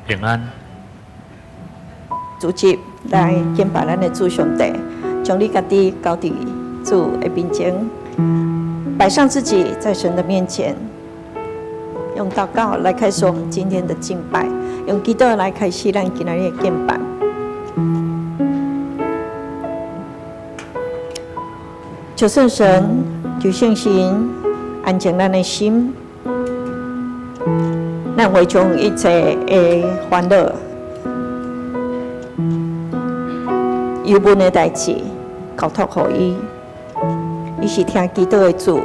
平安。主席來敬拜咱的主上帝，將你家己交佇主的面前，擺上自己在神的面前，用禱告來開始我們今天的敬拜，用祈禱來開始咱今仔日的敬拜。求聖神，求聖神安靜咱的心，咱會將一切的煩惱、憂悶的代誌交託予伊。伊是聽祈禱的主，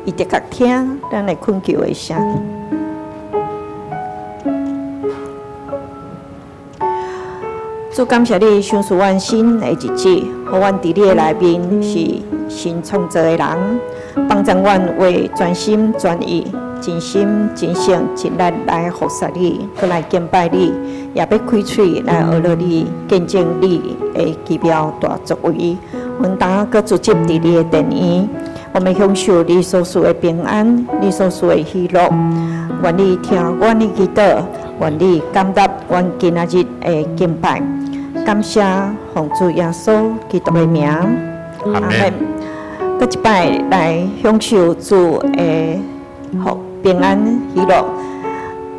伊的確聽咱的懇求的聲。主，感謝你賞賜阮新的日子，予阮佇你的內面是新創造的人，幫助阮為專心專意、真心真性盡力來服侍你，閣來敬拜你，也欲開喙來學了你，見證你的奇妙大作為。阮當閣聚集佇你的殿院，我們享受你所賜的平安，你所賜的喜樂。願你聽阮的祈禱，願你感答阮今仔日的敬拜。感謝奉主耶穌基督的名，阿們。閣一擺來享受主的福、平安、喜樂。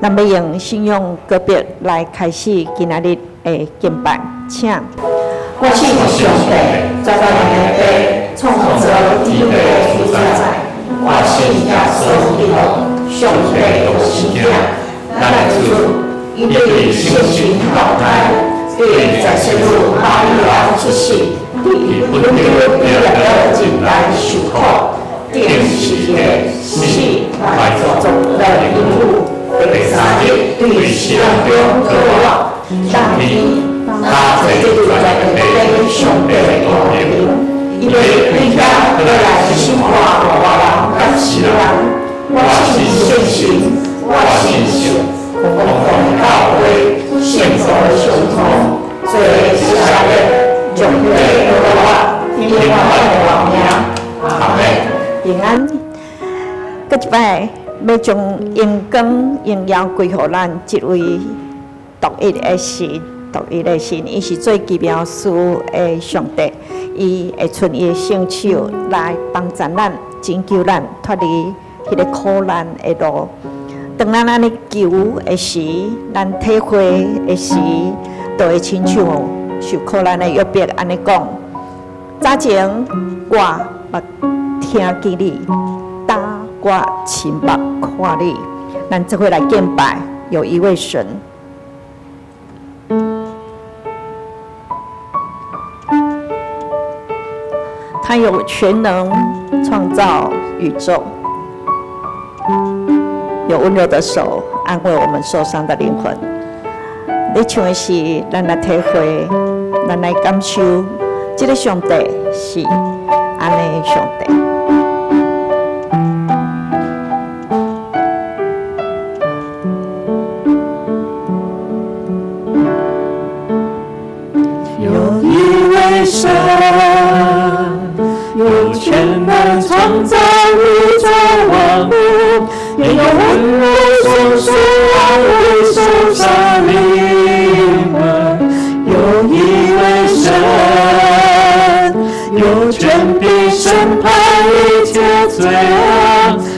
咱欲用信仰告別來開始今仔日的敬拜，請。我信上帝，全能的父，創造天地主宰。我信耶穌基督，上帝獨生子，咱的主，伊對聖神投胎，對在聖母瑪利亞出世，佇本丟彼拉多前來受苦，釘十字架死，埋葬落陰府，第三日對死人中復活，升天，他坐在父上帝的右邊，伊欲對遐閣來審判活人佮死人。我信聖神，我信聖公共教會，聖徒相通，罪赦免，肉體復活，永遠的活命。阿們。平安。閣一擺，欲將榮光榮耀歸予咱這位獨一的神，獨一的神，伊是做奇妙事的上帝，伊會伸伊的聖手來幫助咱，拯救咱脫離彼个苦難的路。當咱按呢求的時，咱體會的時，就會親像受苦難的約伯按呢講：早前我捌聽見你，今我親目看你。咱做伙來敬拜，有一位神。他有全能創造宇宙，有溫柔的手安慰我們受傷的靈魂。你唱的是，咱來體會，咱來感受，這个上帝是按呢上帝。有一位神，有權能創造宇宙萬物，也有溫柔雙手安慰受傷靈魂。有一位神，有權柄審判一切罪惡，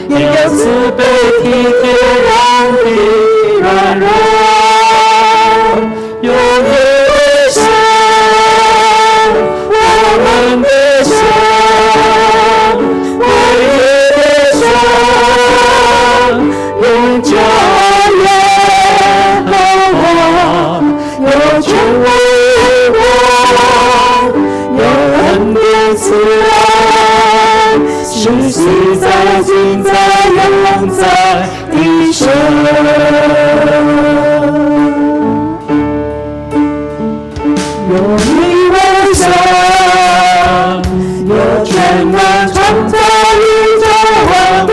也有慈悲體貼人的軟弱。有一位神，我們的神，唯一的神，永叫耶和華，有權威榮，有恩典慈愛，是昔在、今在、永在的神。有一位神，有權能創造宇宙萬物，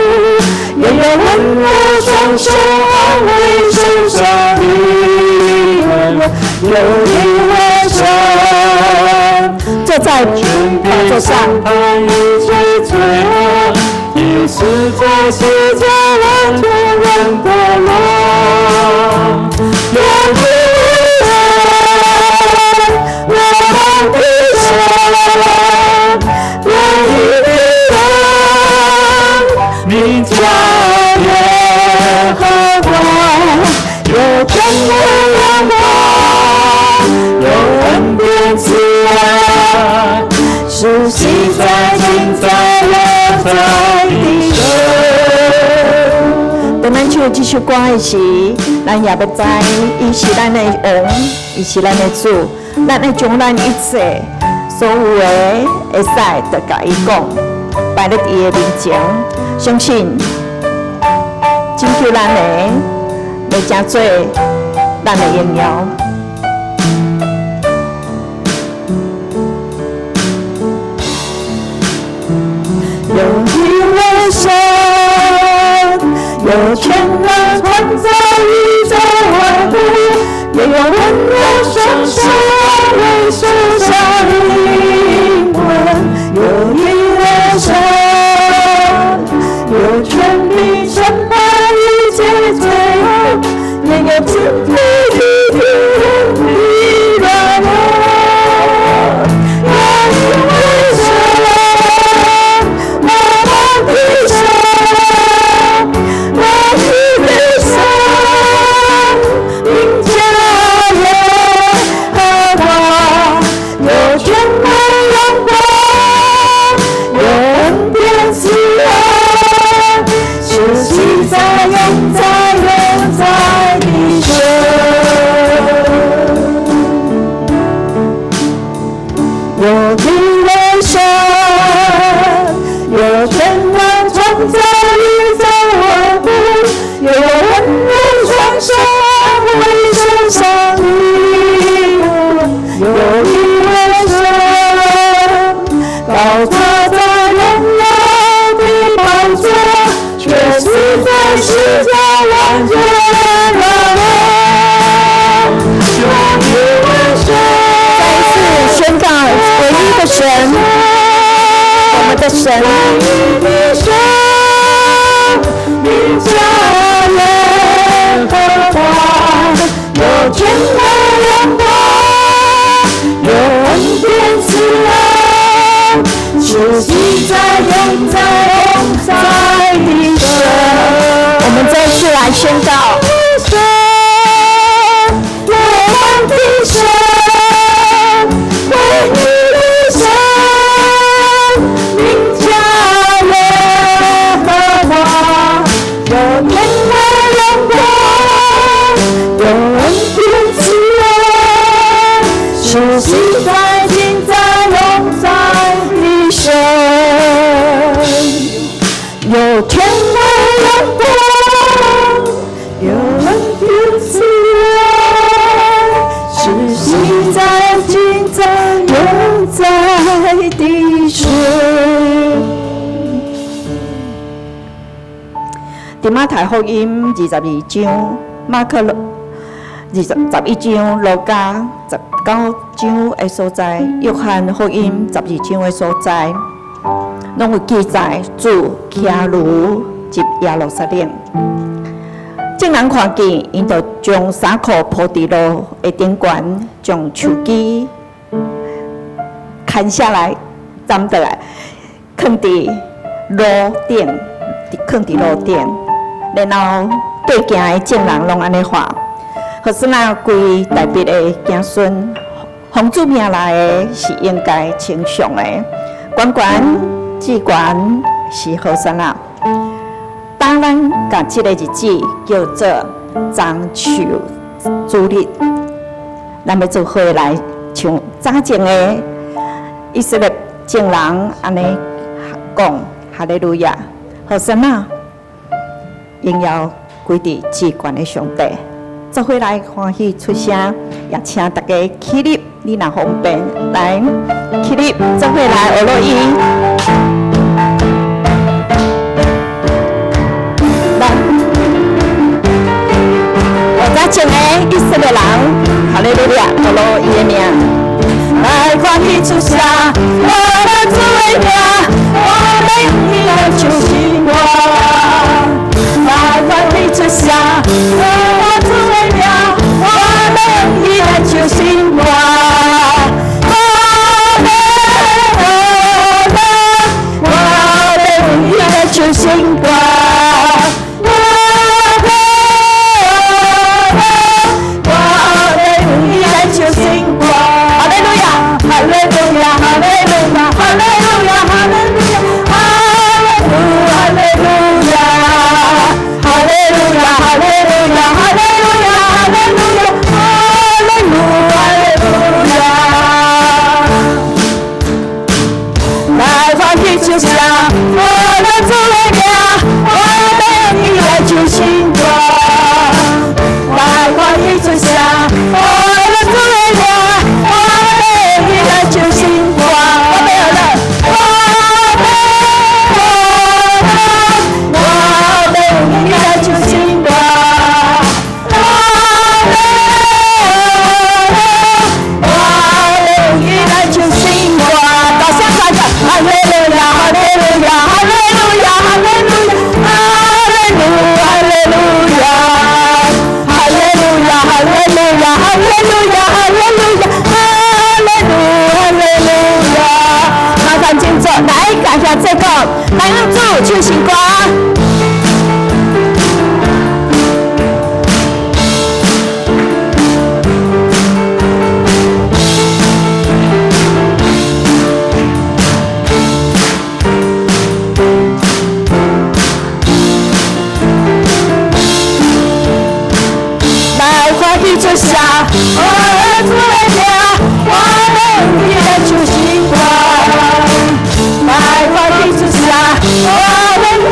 也有溫柔雙手安慰受傷靈魂。有一位神，坐在寶座上，判一切罪惡，也是在世界完全人的路。有一名叫耶和華，有權能榮光，有恩典慈愛，是昔在、今在、永在的神。當咱唱這首歌的時，咱也欲知，伊是咱的王，伊是咱的主，咱愛將咱一切所有的會使，都共伊講，擺佇伊的面前，相信拯救咱的，欲成做咱的榮耀。有一位神，有權能創造宇宙萬物，也有溫柔雙手為受傷靈魂。有一位神，有權柄審判一切罪惡，也有慈悲的天的軟弱。有一位神，我們的神，我們的神，名叫耶和華，有權能榮光，有恩典慈愛，是昔在、永在、永在的神。有一位神，有權能創造宇宙萬物，有溫柔雙手為受傷靈魂。有一位神，高坐在榮耀的寶座，卻死在十架挽救了我。有一位神。再一次宣告唯一的神，我們的神，的神，名叫耶和華，有權能榮光，有恩典慈愛，是昔在、永在、永在的神。我們再次來宣告。神，我們的神，唯一的神，名叫耶和華，有權能榮光，有恩典慈愛，是昔在、今在、永在的神。有權能榮光，有恩典慈愛，是昔在、今在、永在的神。佇馬太福音22章，馬可21章，路加19章的所在，約翰福音12章的所在，攏有記載主騎驢入耶路撒冷。眾人看見，𪜶就將衫褲鋪佇路的頂懸，將樹枝牽下來，斬落來，囥佇路頂，囥佇路頂。然後對行的眾人攏按呢喊：和散那歸大衛的子孫，奉主名來的是應該稱頌的，懸懸至懸是和散那。當咱共這個日子叫做棕樹主日，咱欲做伙來像早前的以色列眾人按呢講：哈利路亞，和散那，榮耀歸佇至懸的上帝。做伙來歡喜出聲，也請大家起立，你若方便來起立，做伙來學落伊。來，早前的以色列人，哈利路亞，學落伊的名，來歡喜出聲，我的主的名，我的名就是我。來歡喜出聲，我的主的名，我的名就是我。我的我的唱聲，我咱主的名，我欲用伊來唱新歌。來歡喜出聲，我咱主的名，我欲用伊來唱新歌。我欲予咱，我欲我欲用伊來唱新歌。我欲我欲用伊來唱新歌。大聲講講，哈利路亞，哈利路亞，哈利路亞，哈利路亞，哈利路亞，哈利路亞，哈利路亞，哈利路亞，哈利路亞，哈利路哈利路亞。麻煩請坐，來感謝這個，來用主唱新歌。來歡喜出聲，我主的名，我欲用伊來唱新歌。來歡喜出聲，我的名，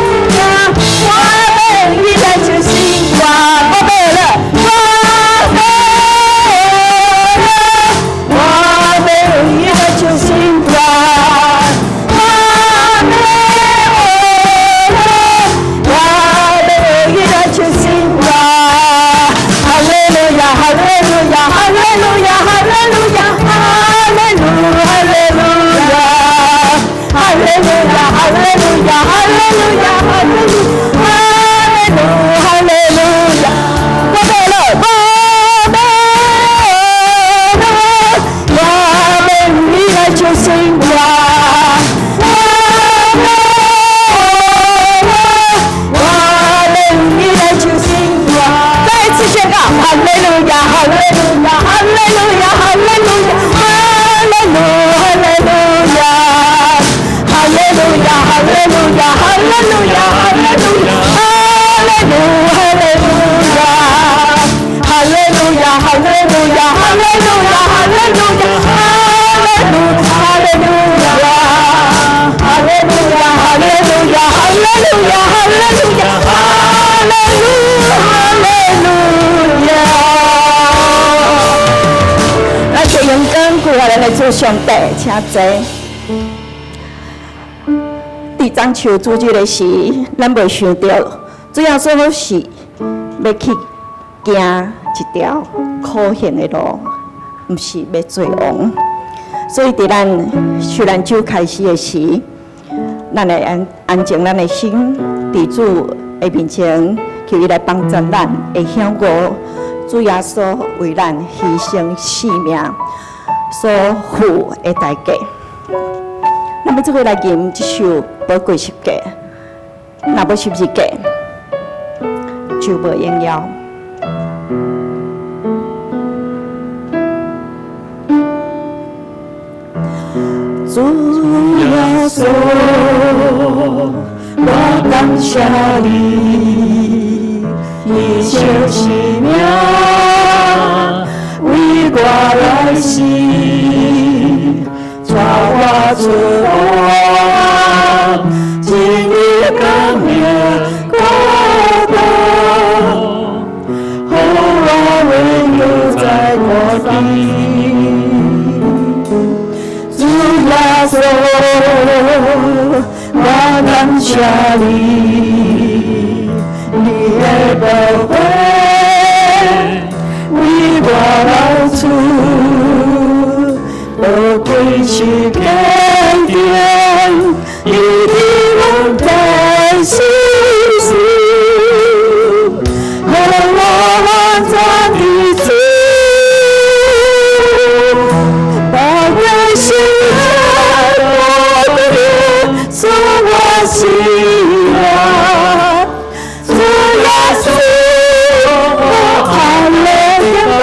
我欲用伊來唱新歌。我欲了，我欲了，我欲用伊來唱新歌。我欲了，我欲用伊來唱新歌。哈利路亞，哈利路亞，哈利路亞，哈利路亞，哈利路哈利路亞，哈利路亞，哈利路亞，哈利路亞，哈利路哈利路哈利路亞。我欲了，我欲了，我欲用伊來唱新歌。我欲了，我欲用伊來唱新歌。再一次宣告：哈利路亞，哈利路亞，哈利路亞，哈利路亞，哈利路哈利路亞，哈利路亞，哈利路亞，哈利路亞，哈利路亞，哈利路哈利路亞，哈利路亞，哈利路亞，哈利路亞，哈利路亞，哈利路哈利路亞，哈利路亞，哈利路亞，哈利路亞，哈利路亞，哈利路哈利路亞。咱就用根據咱的主上帝，請坐。佇中秋主日的時，咱袂想著，主耶穌是欲去行一條苦行的路，毋是欲做王。所以佇咱受難週開始的時，咱會安安靜咱的心，佇主的面前，求伊來幫助咱，會曉悟主耶穌為咱犧牲性命所付的代價。咱欲做伙來吟這首寶貴十架，若無十字架，就無榮耀。主耶穌，我感謝你，你將生命為我來死，帶我出亡，進入光明國度，予我榮耀在國地。主耶穌，我感謝你，你的寶血為我流出，寶貴是堅定，一直攏在心事，予我完全的主，寶貴是我的主我喜樂，主耶穌，我愛來敬拜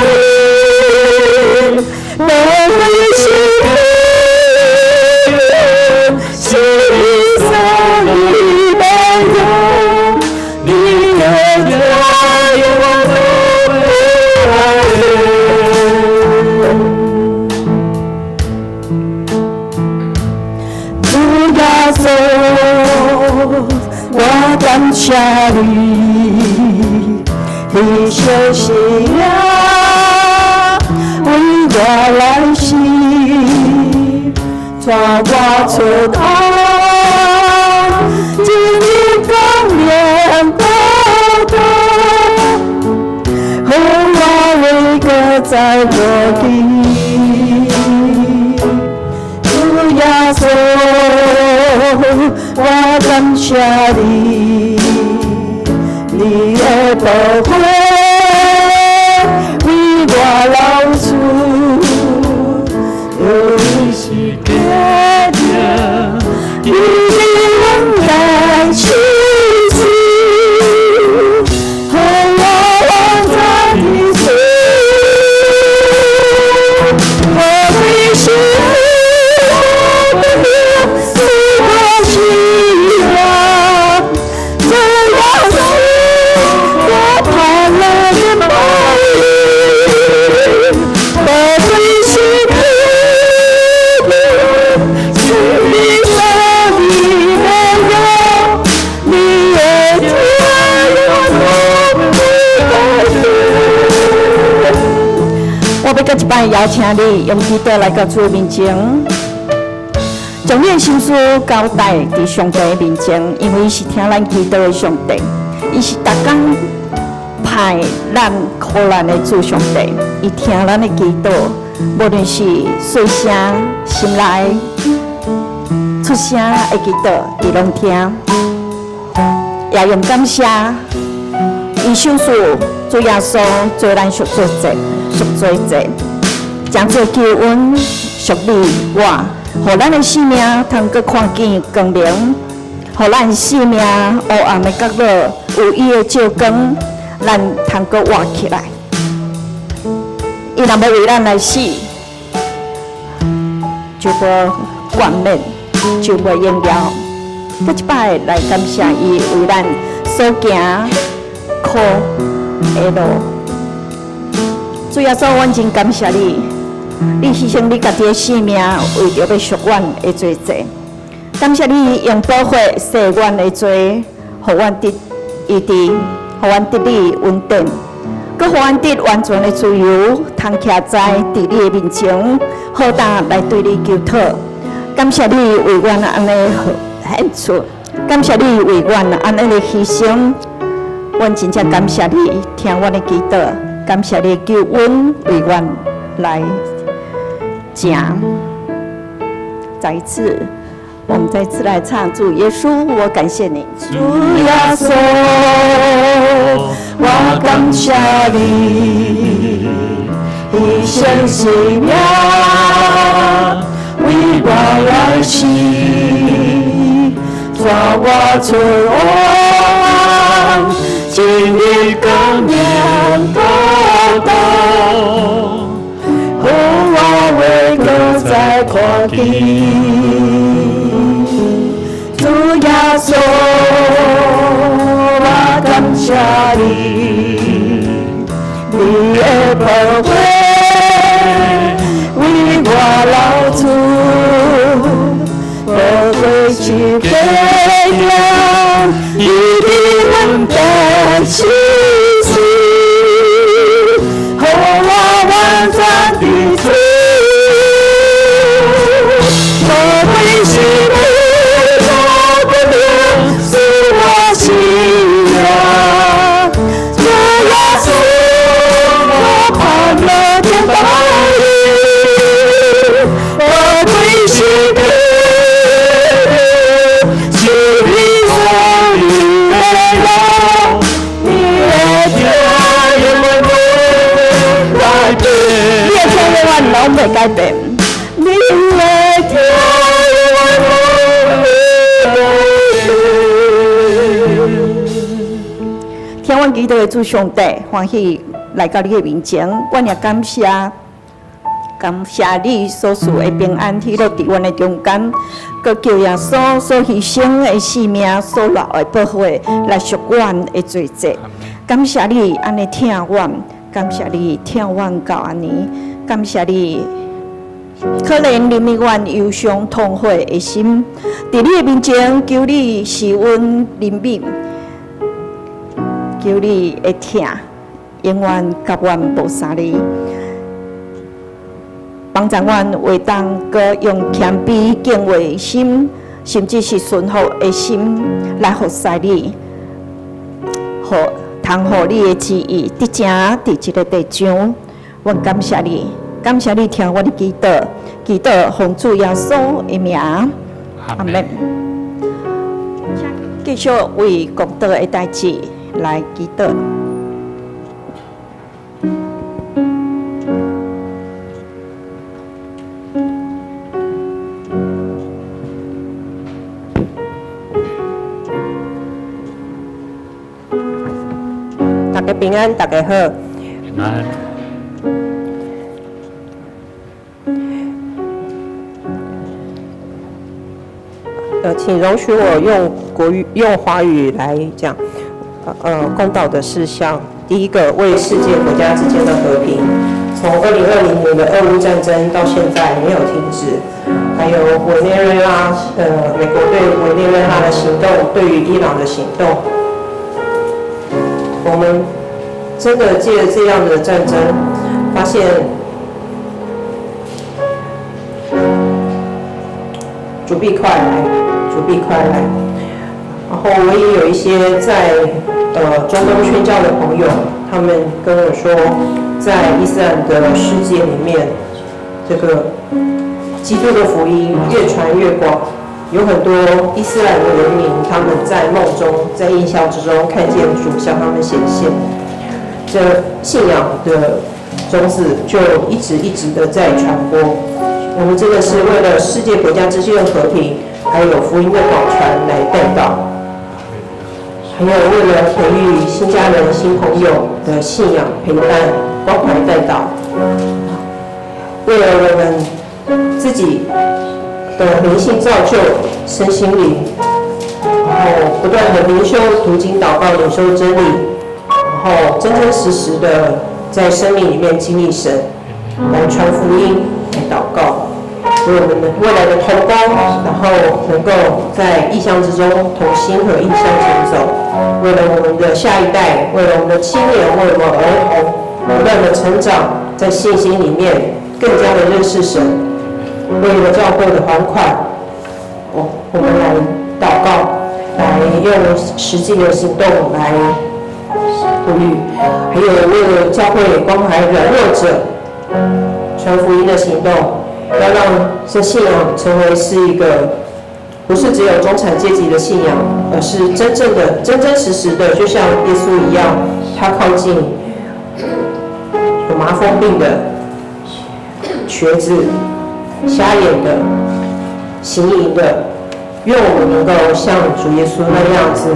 你，寶貴是是生的美容，你的愛我都愛你。主耶穌，我感謝你，犧牲生命為我來死，帶我出黑暗，進入光明國度，予我位格在落地。主耶穌，我感謝你，你的寶血為我流出，有你是決定，你的恩典奇蹟，予我完全的主，寶貴是你的命，是我信仰，主耶穌，我盼樂的寶寶貴是你的，是你生命的榮，你的疼永不改變。我欲閣一擺邀請你用祈禱來到主面前，將你的心事交代佇上帝面前，因為伊是聽咱祈禱的上帝，伊是逐工派咱苦難的主上帝，伊聽咱的祈禱，無論是細聲、心內出聲的祈禱，伊攏聽，也用感謝，伊賞賜主耶穌做咱贖罪祭、贖罪祭，成做救恩贖你我，予咱的生命通閣看見光明，予咱生命黑暗的角落有伊的照光，咱通閣活起來。伊若無為咱來死，就無冠冕，就無榮耀。閣一擺來感謝伊為咱所行苦的路。主耶穌，阮真感謝你，你犧牲你家己的生命，為著欲贖阮的罪債。感謝你用寶血洗阮的罪，予阮得醫治，予阮得你恩典，閣予阮得完全的自由，通徛在佇你的面前，好膽來對你求討。感謝你為阮按呢獻出，感謝你為阮按呢的犧牲，阮真正感謝你聽阮的祈禱，感謝你救恩為阮來行。再一次，我們再次來唱主耶穌，我感謝你。主耶穌，我感謝你，犧牲生命為我來死，帶我出黑暗，進入光明國度，予我位格再看見。主耶穌，我感謝你，你的寶血為我流出，寶貴是決定，你的恩典奇蹟，予我完全的主，寶貴是你的命，是我信仰。主耶穌，我盼樂見到你，寶貴是你，是你所的榮，你的疼永不改變。你的疼永遠攏袂改變。你的疼永不改變。聽阮祈禱的主上帝，歡喜來到你的面前，阮也感謝，感謝你所賜的平安喜樂佇阮的中間，閣叫耶穌所犧牲的生命，所流的寶血來贖阮的罪債。感謝你按呢疼阮，感謝你疼阮到按呢，感謝你可憐憐憫阮憂傷痛悔的心，佇你的面前求你賜阮憐憫，求你的疼永遠佮阮無相離，幫助阮會當閣用謙卑敬畏心，甚至是順服的心來服侍你，予通予你的旨意得成佇這个地上。我感謝你，感謝你聽我的祈禱，祈禱奉主耶穌的名，阿們。繼續為國道的代誌來祈禱。大家平安，大家好。平安。請容許我用國語、用華語來講，公道的事項。第一個，為世界國家之間的和平，從2020年的俄烏戰爭到現在沒有停止。還有委內瑞拉，美國對委內瑞拉的行動，對於伊朗的行動，我們真的借這樣的戰爭，發現主必快來，主必快來。然後我也有一些在中東宣教的朋友，他們跟我說，在伊斯蘭的世界裡面，這個基督的福音越傳越廣，有很多伊斯蘭的人民，他們在夢中、在異象之中看見主向他們顯現，這信仰的種子就一直一直的在傳播。我們真的是為了世界國家之間的和平，還有福音的廣傳來代禱，還有為了培育新家人、新朋友的信仰陪伴、關懷代禱，為了我們自己的靈性造就、身心靈，然後不斷的靈修、讀經、禱告、領受真理，然後真真實實的在生命裡面經歷神，來傳福音、來禱告，為我們的未來的同工，然後能夠在異象之中同心合意向前走，為了我們的下一代，為了我們的青年，為了我們兒童，不斷的成長，在信心裡面更加的認識神，為了教會的還款，我們來禱告，來用實際的行動來呼籲，還有為了教會關懷軟弱者，傳福音的行動，要讓這信仰成為是一個不是只有中產階級的信仰，而是真正的、真真實實的，就像耶穌一樣，他靠近有麻風病的、瘸子、瞎眼的、行淫的，願我們能夠像主耶穌那樣子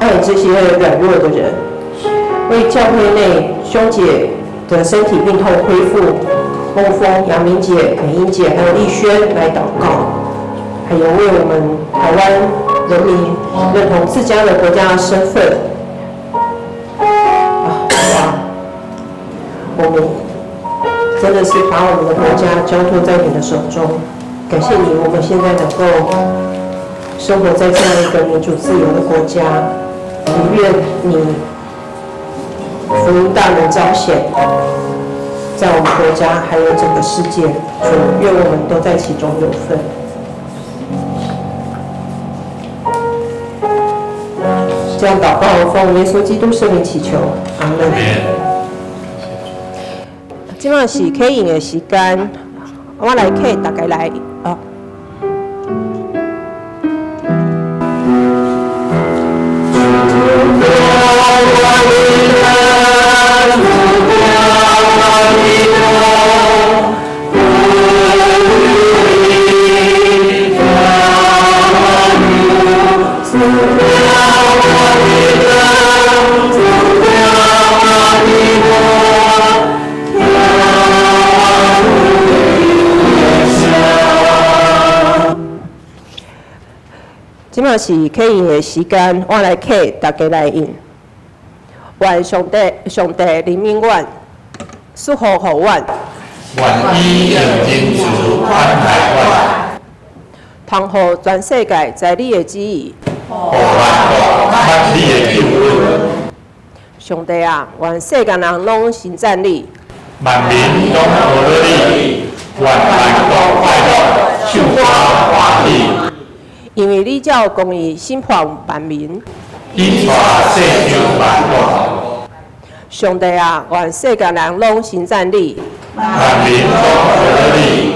愛這些軟弱的人，為教會內兄姐的身體病痛恢復，孟峰、楊明姐、美英姐還有麗萱來禱告，還有為我們台灣人民認同自家的國家身份。啊，我們真的是把我們的國家交託在你的手中，感謝你，我們現在能夠生活在這樣一個民主自由的國家，也願你福音大能彰顯在我們國家，還有整個世界，主，願我們都在其中有份。這樣禱告，奉耶穌基督聖名祈求，阿門。這擺是啟印的時間，我來啟，大家來哦。這擺是啟印的時間，我來啟，大家來印。願上帝，上帝憐憫阮，賜福予阮。願伊用仁慈寬待阮。通予全世界知你的旨意。予萬國捌你的救恩。上帝啊，願世間人攏稱讚你。萬民攏學你，願萬國快樂，唱歌歡喜。因為你照公義審判萬民。你帶世上萬國。上帝啊，願世間人攏稱讚你。萬民攏學你。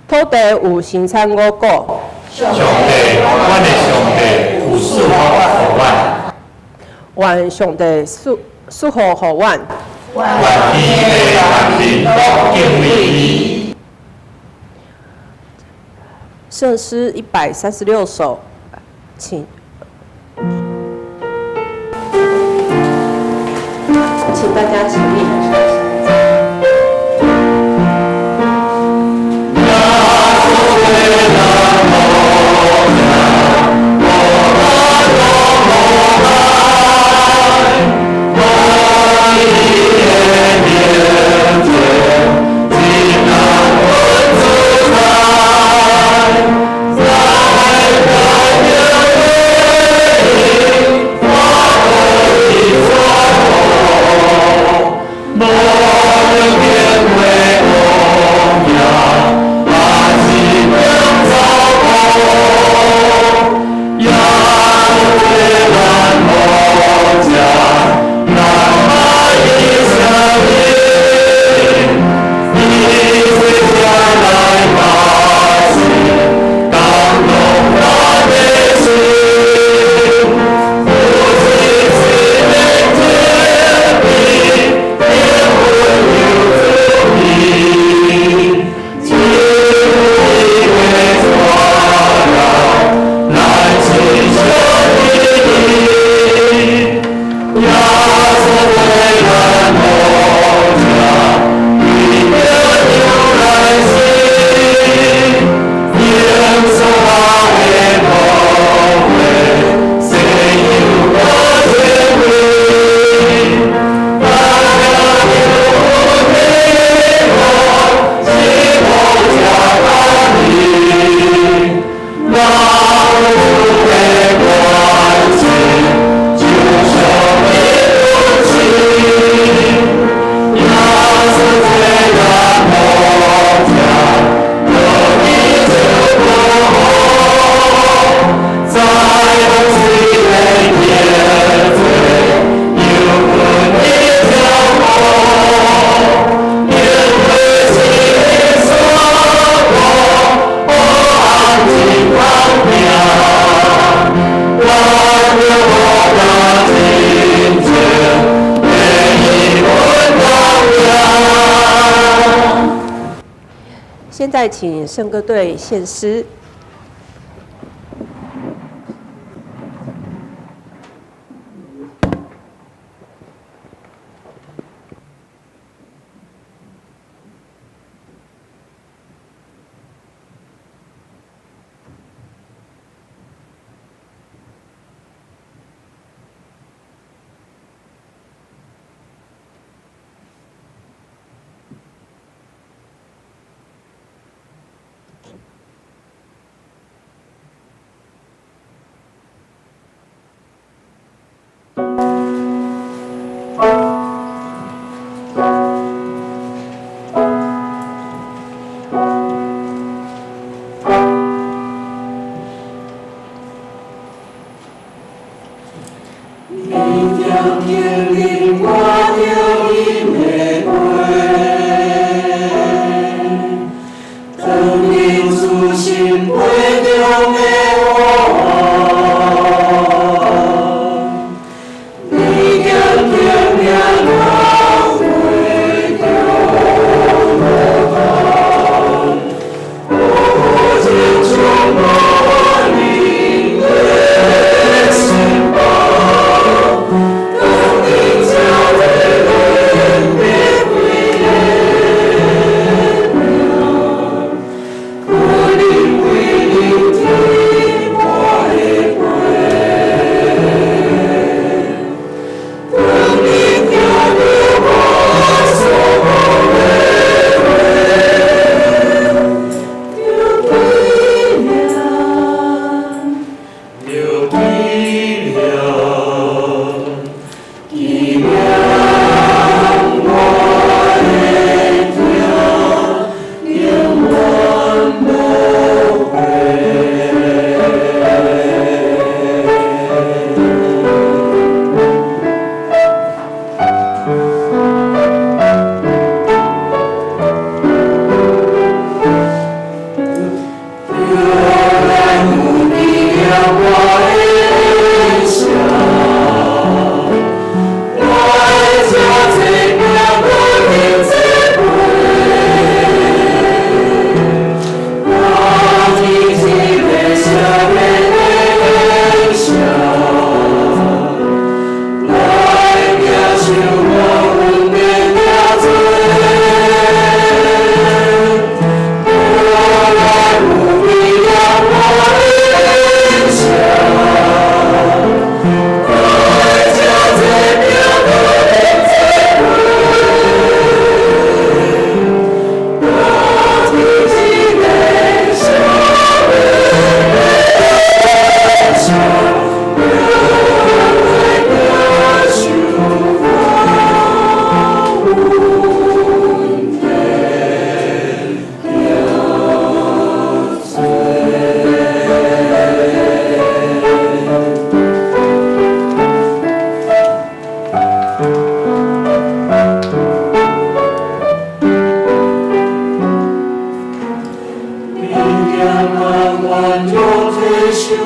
土地有生產五穀。上帝，阮的上帝有賜福予阮。願上帝賜福予阮。願天地萬民攏敬畏伊。聖詩136首，請大家起立。現在請聖歌隊獻詩。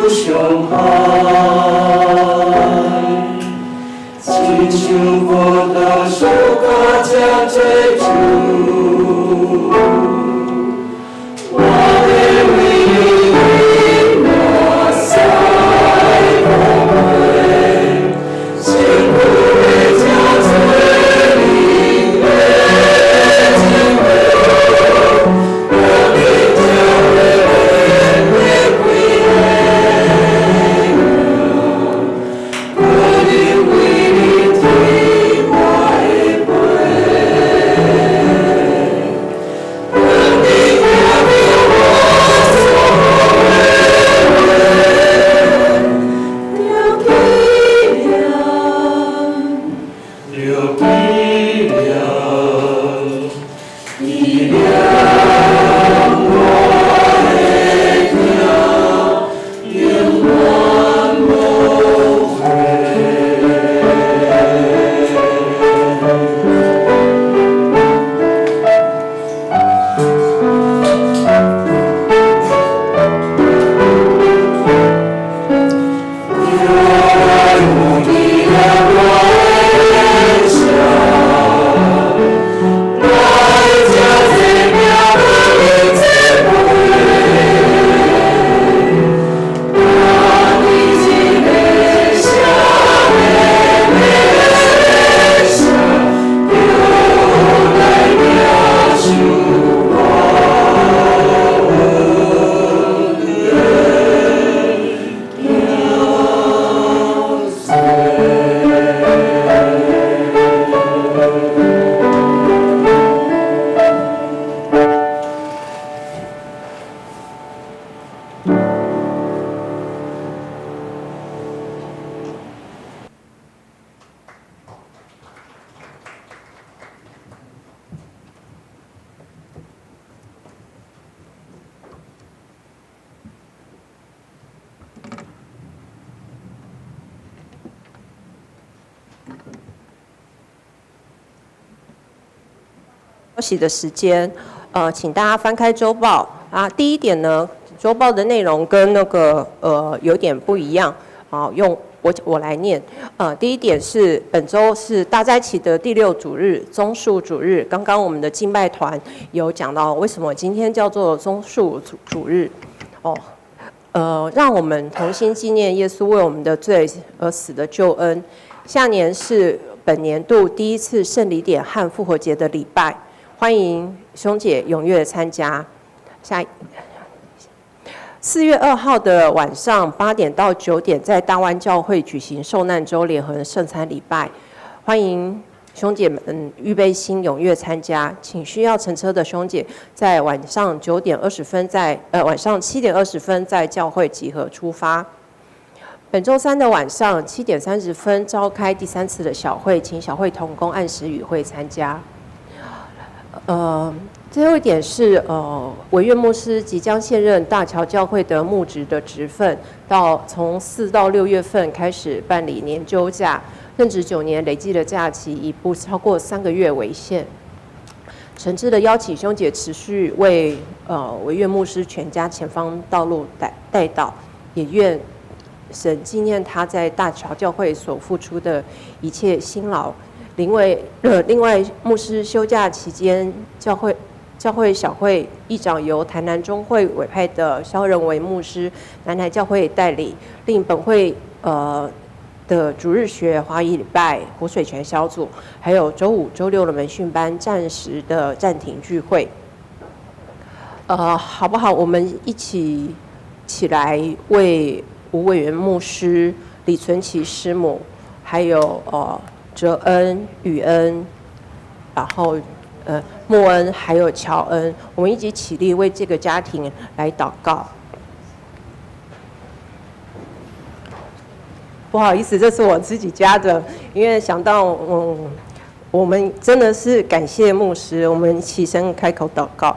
傷害，親像葡萄樹較這濟酒，我欲為你飲目屎苦杯，辛苦的這濟年的情話，我欲將你連的規個，我為你天我的杯，當你聽著我所講的話，著紀念，著紀念，紀念我的疼，永遠無悔。紀念我的笑，來這這命飲這杯，當你一个少年的聲，就來領受我的罪。休息的時間，請大家翻開週報啊。第一點呢，週報的內容跟那個有點不一樣啊，用我來念。第一點是本週是大齋期的第六主日，棕樹主日。剛剛我們的敬拜團有講到，為什麼今天叫做棕樹主日？哦，讓我們同心紀念耶穌為我們的罪而死的救恩。下年是本年度第一次聖禮典和復活節的禮拜。歡迎兄姐踴躍參加。下4月2號的晚上8點到9點，在大灣教會舉行受難週聯合聖餐禮拜，歡迎兄姐們預備心踴躍參加。請需要乘車的兄姐在晚上9點20分在晚上7點20分在教會集合出發。本週三的晚上7點30分召開第三次的小會，請小會同工按時與會參加。最後一點是，委岳牧師即將卸任大橋教會的牧職的職分，到從4到6月份開始辦理年休假，任職9年累計的假期以不超過3個月為限。誠摯的邀請兄姐持續為委岳牧師全家前方道路代禱，也願神紀念他在大橋教會所付出的一切辛勞。另外，牧師休假期間，教會小會議長由台南中會委派的蕭仁維牧師南台教會代理，令本會的主日學、華語禮拜、活水泉小組，還有週五、週六的門訓班暫時的暫停聚會。好不好？我們一起起來為吳委員牧師、李存琪師母，還有哲恩、雨恩，然後莫恩，還有喬恩，我們一起起立為這個家庭來禱告。不好意思，這是我自己加的，因為想到我們真的是感謝牧師，我們起身開口禱告。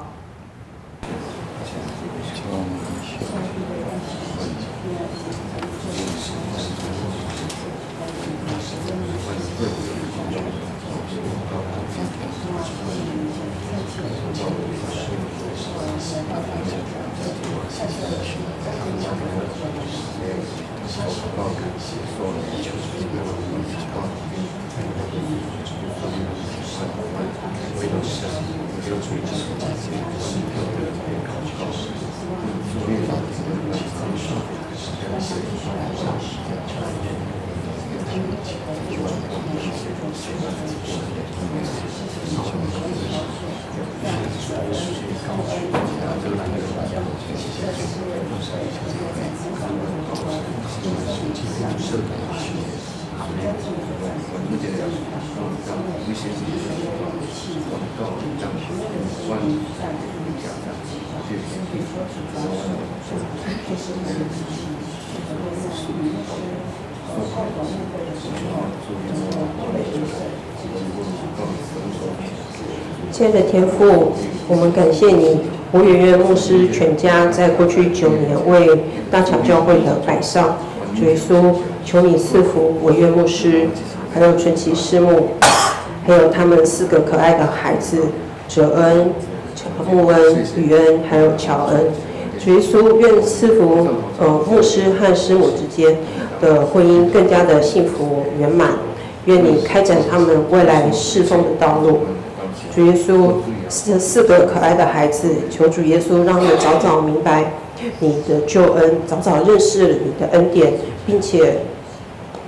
亲爱的天父，我们感谢你，胡圆圆牧师全家在过去9年为大桥教会的摆上。主耶稣，求你赐福委约牧师，还有全齐师母，还有他们四个可爱的孩子，哲恩、穆恩、雨恩，还有乔恩。主耶稣，愿赐福牧师和师母之间的婚姻更加的幸福圆满。愿你开展他们未来侍奉的道路。主耶稣，这四个可爱的孩子，求主耶稣让他们早早明白你的救恩，早早认识你的恩典，并且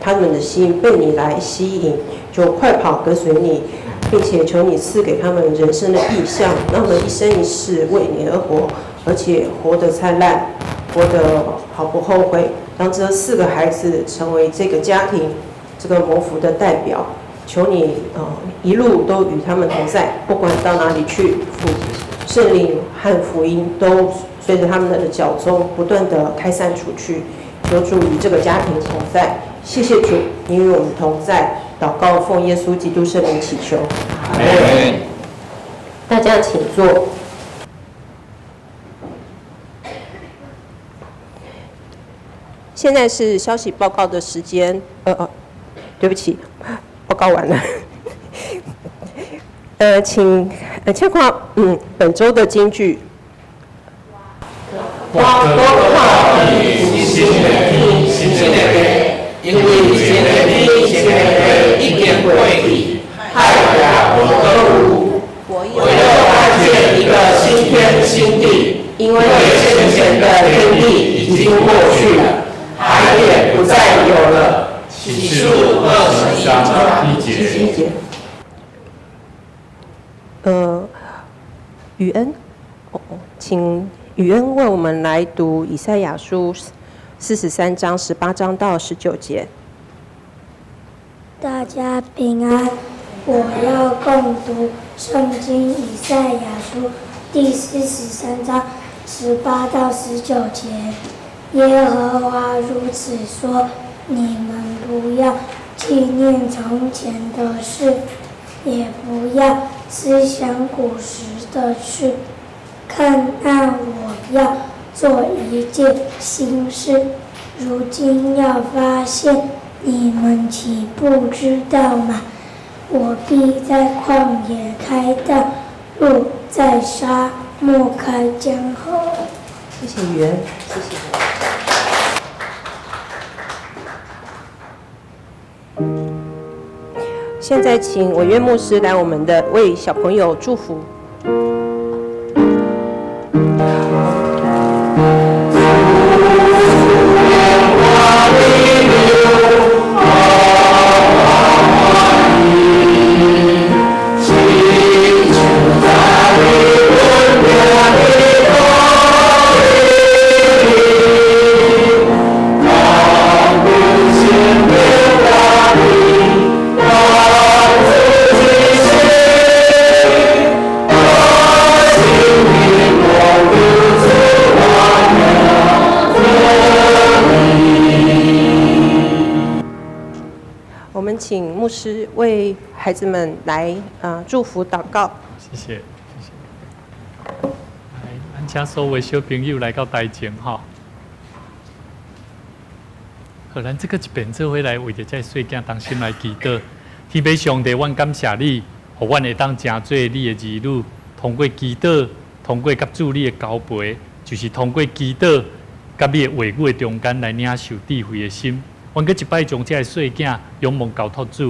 他们的心被你来吸引，就快跑跟随你，并且求你赐给他们人生的意向，让他们一生一世为你而活，而且活得灿烂，活得毫不后悔。让这四个孩子成为这个家庭、这个蒙福的代表。求你一路都与他们同在，不管到哪里去，圣灵和福音都随着他们的脚踪不断的开散出去。求主与这个家庭同在，谢谢主，你与我们同在。祷告奉耶稣基督圣名祈求，阿们。大家请坐。现在是消息报告的时间。对不起，报告完了。请看，本周的金句。我阁看见新的天，新的地，因为前的天，前的地已经过去，海也无阁有。我又看见一个新天新地，因为先前的天地已经过去了，海也不再有了。启示录21章1节。雨恩，请雨恩为我们来读以赛亚书43章18章到19节。大家平安，我要共读圣经以赛亚书第43章18到19节。耶和华如此说：你们不要纪念从前的事，也不要思想古时的事。看哪，我要做一件新事，如今要发现，你们岂不知道吗？我必在旷野开道路，在沙漠开江河。谢谢雨恩，谢谢。现在请委约牧师来我们的为小朋友祝福。我们请牧师为孩子们来祝福祷告。谢谢，谢谢。来，咱请所有小朋友来到台前哈。好，咱這个一遍做伙來為著這細囝同心來祈禱。天父上帝，阮感謝你，予阮會當成做你的兒女，通過祈禱，通過佮主你的交陪，就是通過祈禱佮你的話語的中間來領受智慧的心。阮閣一擺將這个細囝仰望交託主，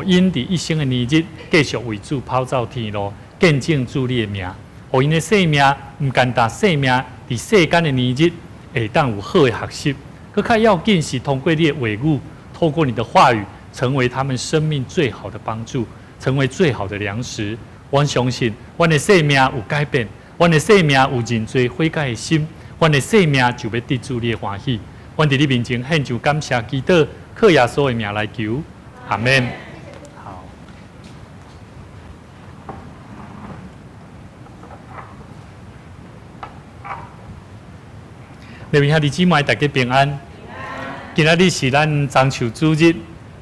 予𪜶佇一生的年日繼續為主跑走天路，見證主你的名，予𪜶的生命毋簡單，生命佇世間的年日會當有好的學習。閣較要緊是通過你的話語，透過你的話語，成為他們生命最好的幫助，成為最好的糧食。阮相信，阮的生命有改變，阮的生命有認罪悔改的心，阮的生命就欲得主你的歡喜。阮佇你面前獻上感謝祈禱，靠耶穌的名來求，阿們。好。各位兄弟姊妹，大家平安。今仔日是咱中秋主日，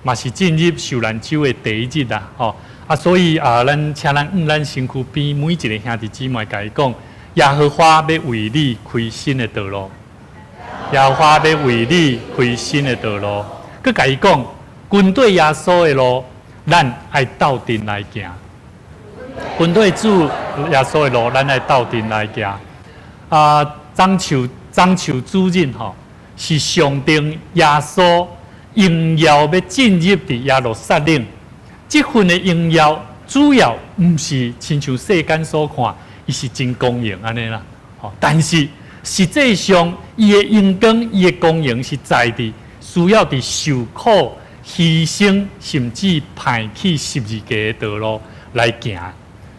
嘛是進入受難週的第一日啊！吼啊，所以啊，咱請咱向咱身軀邊每一个兄弟姊妹，共伊講：耶和華欲為你開新的道路，耶和華欲為你開新的道路。閣共伊講，跟綴耶穌的路，咱愛鬥陣來行。跟綴主耶穌的路，咱愛鬥陣來行。啊，中秋中秋主日吼，是象徵耶穌榮耀欲進入佇耶路撒冷。這份的榮耀主要毋是親像世間所看，伊是真光榮按呢啦。吼，但是實際上伊的榮光、伊的光榮是在佇需要佇受苦、犧牲，甚至歹去十字架的道路來行。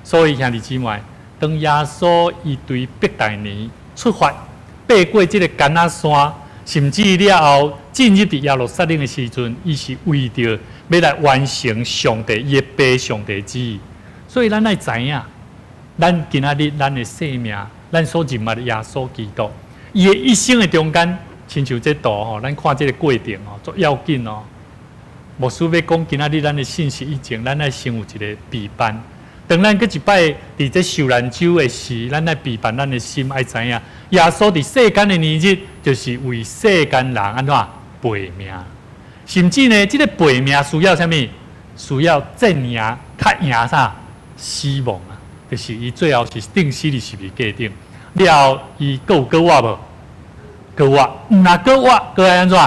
所以兄弟姊妹，當耶穌伊對伯大尼出發，爬過這个橄欖山，甚至了後進入佇耶路撒冷的時陣，伊是為著欲來完成上帝伊的父上帝旨意。所以咱愛知影，咱今仔日咱的生命，咱所認捌的耶穌基督，伊的一生的中間，親像這圖吼，咱看這个過程吼，足要緊哦。牧師欲講今仔日咱的信息以前，咱愛先有一个備辦。當咱閣一擺佇這受難週的時，咱愛備辦咱的心，愛知影耶穌佇世間的年日，就是為世間人按怎背命，甚至呢，這个背命需要啥物？需要戰贏，較贏啥？死亡啊！就是伊最後是釘死佇十字架頂了後，伊閣有閣活無？閣活，毋若閣活，閣愛按怎？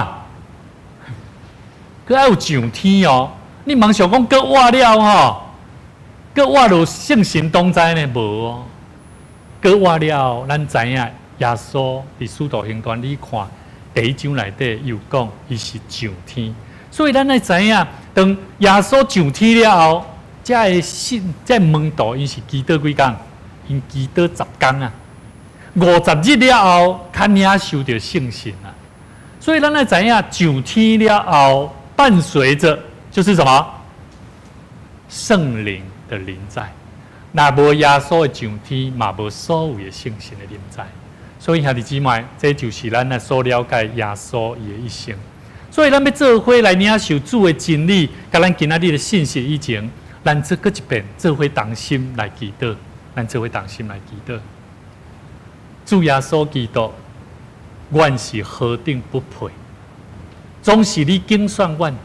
閣愛有上天哦！你毋通想講閣活了吼，閣活就聖神同在呢？無哦，閣活了，咱知影耶穌佇使徒行傳，你看第一章內底有講，伊是上天，所以咱愛知影，當耶穌上天了後，遮个信，這个門徒𪜶是祈禱幾工？𪜶祈禱十工啊，50日了後，較領受著聖神啊。所以咱愛知影，上天了後，伴隨著就是什麼？聖靈的臨在。若無耶穌的上天，嘛無所謂的聖神的臨在。所以兄弟姊妹，這就是咱來所了解耶穌伊的一生。所以咱欲做伙來領受主的真理，佮咱今仔日的信息以前，咱做閣一遍，做伙同心來祈禱，咱做伙同心來祈禱。主耶穌基督，阮是何等不配，總是你揀選阮，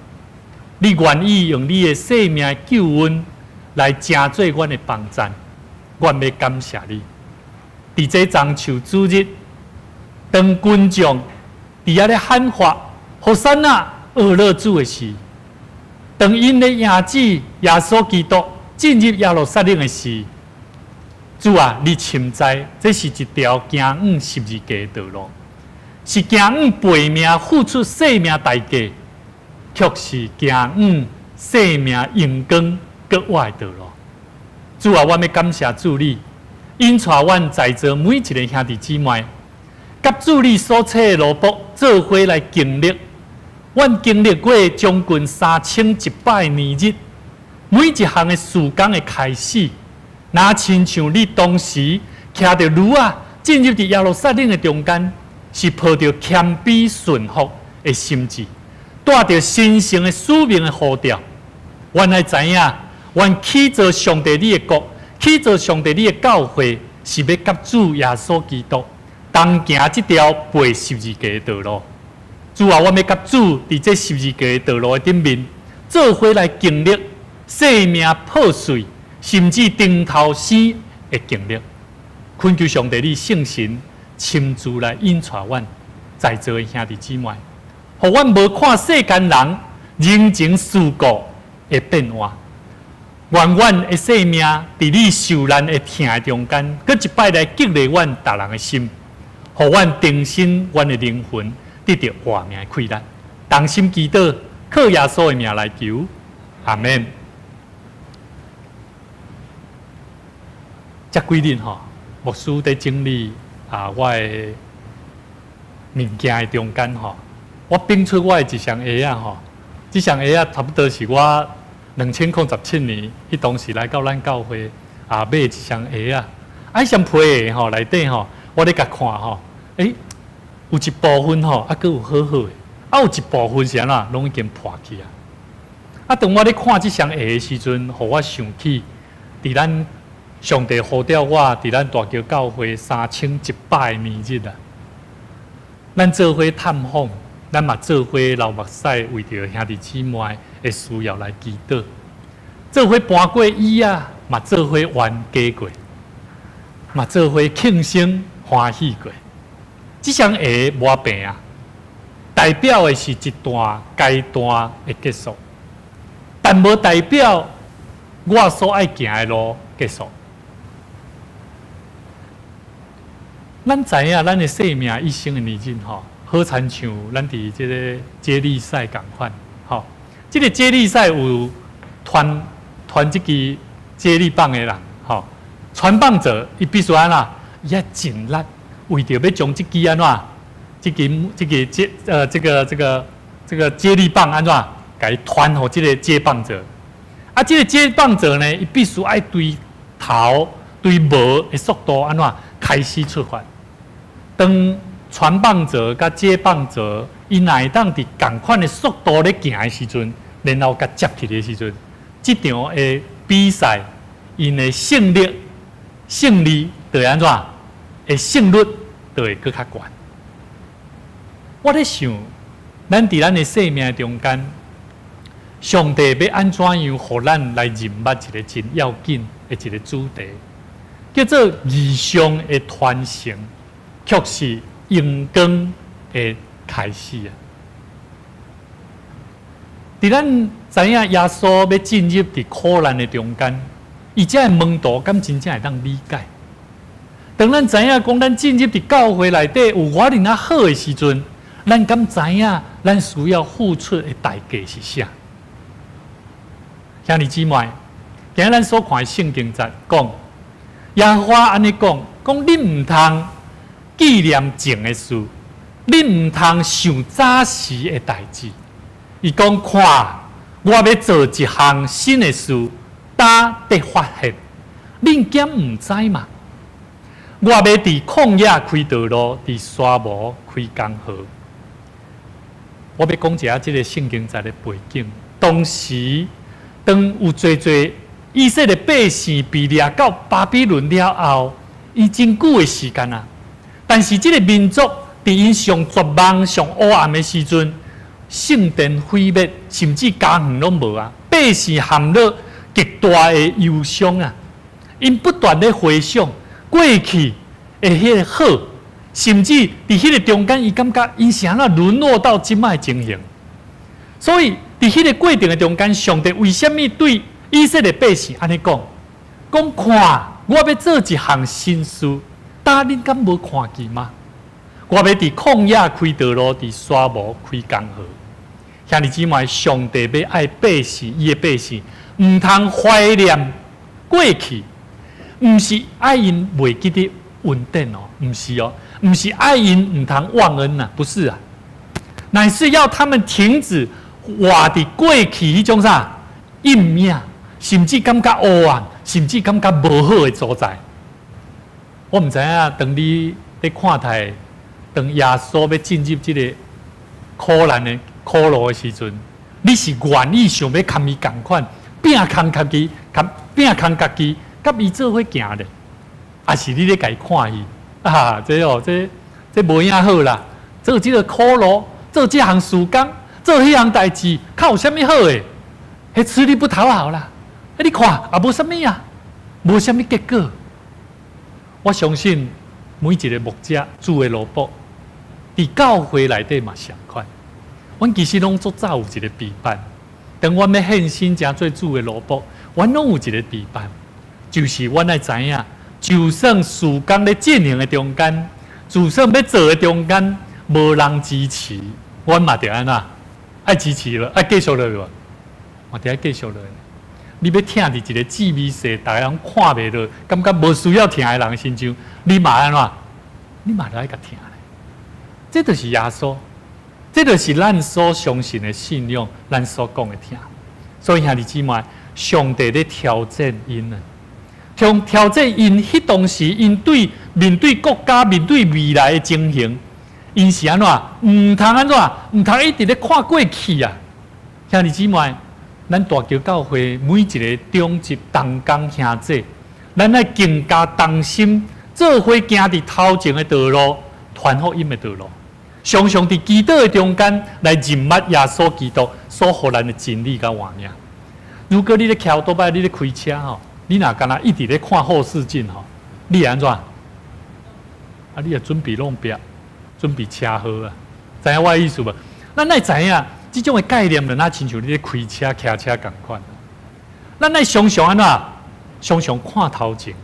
你願意用你的生命救恩來成做阮的幫贊，阮欲感謝你。佇這中秋主日，當群眾佇遐咧喊話，和散那，呵咾主的時，當𪜶咧迎接耶穌基督進入耶路撒冷的時，主啊，你深知這是一條行往十字架的道路，是行往背命付出生命代價，卻是行往生命榮光閣活的道路。主啊，我欲感謝主你，引帶阮在座每一个兄弟姊妹，佮主你所差的奴僕做伙來經歷，阮經歷過將近3100年日，每一項的事工的開始，若親像你當時騎著驢仔進入佇耶路撒冷的中間，是抱著謙卑順服的心志，帶著神聖的使命的呼召。阮愛知影，阮起造上帝你的國，起造上帝你的教會，是欲佮主耶穌基督同行這條背十字架的道路。主啊，阮欲佮主佇這十字架的道路的頂面，做伙來經歷生命破碎，甚至頂頭生的經歷。懇求上帝你聖神親自來引帶阮在座的兄弟姊妹，予阮無看世間人人情世故的變換。願阮的生命佇你受難的疼的中間，閣一擺來激勵阮逐人的心，予阮重新阮的靈魂得著活命的氣力。同心祈禱，靠耶穌的名來求，阿們。這幾日吼，牧師佇整理啊，我的物件的中間吼，我變出我的一雙鞋仔吼，這雙鞋仔差不多是我2017年，彼當時來到咱教會啊，買一雙鞋仔，啊，彼雙皮鞋吼內底吼，我咧共看吼，欸，有一部分吼，啊，閣有好好的，啊，有一部分是按怎，攏已經破去啊。啊，當我咧看這雙鞋的時陣，予我想起，佇咱上帝呼召我，佇咱大橋教會3100個年日啊，咱做伙探訪，咱嘛做伙流目屎，為著兄弟姊妹的需要來祈禱，做伙搬過椅仔，嘛做伙冤家過，嘛做伙慶生歡喜過。這雙鞋無病啊，代表的是一段階段的結束，但無代表我所愛行的路結束。咱知影，咱的生命一生的年日吼，好親像咱佇這个接力賽仝款，吼，這个接力賽有傳傳這支接力棒的人，吼，傳棒者伊必須按怎，伊愛盡力，為著欲將這支按怎，這支這个接呃這個這個這個接力棒按怎，共伊傳予這个接棒者。啊，這个接棒者呢，伊必須愛對頭對無的速度按怎開始出發。當傳棒者佮接棒者，伊若會當佇仝款的速度咧行的時陣，然後共接起的時陣，這場的比賽，𪜶的勝率、勝利就會按怎？的勝率就會閣較懸。我咧想，咱佇咱的生命中間，上帝欲按怎樣，予咱來認捌一个真要緊的一个主題，叫做異象的傳承，卻是榮光的開始啊！佇咱知影耶穌欲進入佇苦難的中間，伊遮的門徒敢真正會當理解？當咱知影講，咱進入佇教會內底有偌爾仔好的時陣，咱敢知影咱需要付出的代價是啥？兄弟姊妹，今日咱所看的聖經節講，耶和華按呢講，講恁毋通紀念前的事，恁毋通想早時的代誌。伊講看，我欲做一項新的事，今得發現，恁敢毋知嗎？我欲佇曠野開道路，佇沙漠開江河。我欲講一下這个聖經節的背景。當時，當有濟濟以色列百姓被掠到巴比倫了後，伊真久的時間啊。但是這个民族佇𪜶上絕望、上黑暗的時陣，聖殿毀滅，甚至家園攏無啊，百姓陷入極大的憂傷啊。𪜶不斷咧回想過去的彼个好，甚至佇彼个中間，伊感覺𪜶是按怎淪落到這擺的情形。所以佇彼个過程的中間，上帝為啥物對以色列百姓按呢講？講看，我欲做一項新事，今恁敢無看見嗎？我欲佇曠野開道路，佇沙漠開江河。兄弟姊妹，上帝欲愛百姓，伊的百姓，毋通懷念過去，毋是愛𪜶袂記得恩典哦，毋是哦，毋是愛𪜶毋通忘恩啊，不是啊，乃是要他們停止活佇過去彼種啥陰影，甚至感覺黑暗，甚至感覺無好的所在。我毋知影，當你咧看待，當耶穌欲進入這个苦難的苦路的時陣，你是願意想欲共伊仝款，拼空家己，共拼空家己，佮伊做伙行咧，抑是你咧共伊看戲？啊，這哦，這這無影好啦，做這个苦路，做這項事工，做彼項代誌，較有啥物好的？彼吃力不討好啦！欸，你看也無啥物啊，無啥物結果。我相信每一个牧者、主的奴僕，佇教會內底嘛相款。阮其實攏足早有一個備辦，當阮欲獻身成做主的奴僕，阮攏有一個備辦，就是阮愛知影，就算事工咧進行的中間，就算欲做的中間，無人支持，阮嘛著按怎？愛支持了，愛繼續落去無？嘛著愛繼續落去。你欲疼佇一個志微細，逐家攏看袂落，感覺無需要疼的人身上，你嘛按怎？你嘛著愛共疼。這就是耶穌，這就是咱所相信的信仰，咱所講的疼。所以兄弟姊妹，上帝咧挑戰𪜶啊，從挑戰𪜶彼當時，𪜶對面對國家、面對未來的情形，𪜶是按怎？毋通按怎？毋通一直咧看過去啊！兄弟姊妹，咱大橋教會每一個長執同工兄弟，咱愛更加同心，做伙行佇頭前的道路，傳福音的道路。常常佇祈禱的中間來認捌耶穌基督所予咱的真理佮活命。如果你咧騎歐多擺，你咧開車吼，你若干焦一直咧看後視鏡吼，你會按怎？啊，你會準備弄壁，準備車禍啊？知影我的意思無？咱愛知影這種的概念，就若親像你咧開車、騎車仝款。咱愛常常按怎？常常看頭前，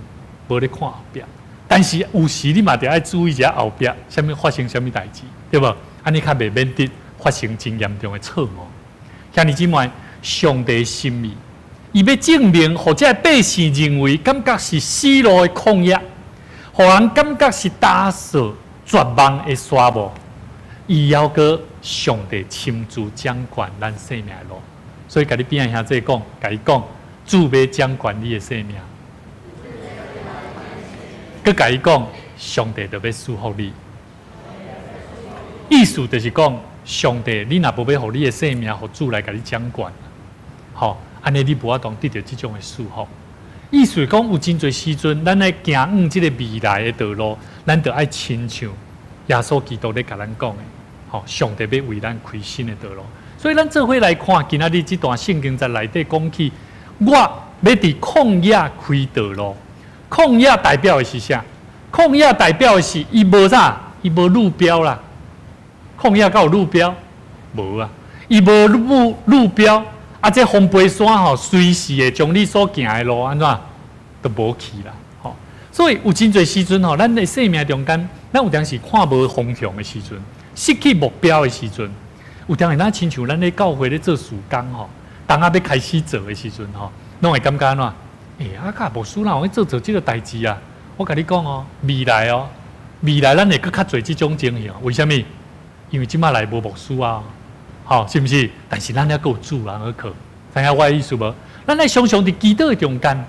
無咧看後壁。但是有時你嘛著愛注意一下後壁，啥物發生啥物代誌，對無？按呢較袂免得發生真嚴重的錯誤。兄弟姊妹，上帝心意，伊欲證明，予這百姓認為感覺是死路的曠野，予人感覺是焦燥絕望的沙漠。伊猶閣上帝親自掌管咱生命的路，所以共你邊仔兄弟講，共伊講，主欲掌管你的生命。閣共伊講，上帝就欲賜福你。意思就是講，上帝，你若無欲予你的生命，予主來共你掌管，吼，按呢你無法度得著這種的祝福。意思講，有真濟時陣，咱來行往這個未來的道路，咱就愛親像耶穌基督咧共咱講的，吼，上帝欲為咱開新的道路。所以咱做伙來看，今仔日這段聖經在內底講起，我欲佇曠野開道路。曠野代表的是啥？曠野代表的是伊無啥？伊無路標啦。曠野敢有路標？無啊！伊無路標，啊！這風飛沙吼，隨時會將你所行的路按怎都無去啦。吼！所以有真濟時陣吼，咱的生命中間，咱有當時看無方向的時陣，失去目標的時陣，有當時咱親像咱咧教會咧做事工吼，當仔欲開始做的時陣吼，攏會感覺按怎？欸，啊，甲牧師哪有去做做這個代誌啊？我共你講哦，未來哦，未來咱會閣較濟這種情形。為啥物？因為這馬來無牧師啊，吼，是毋是？但是咱猶閣有主人好靠，知影我的意思無？咱愛常常佇祈禱的中間，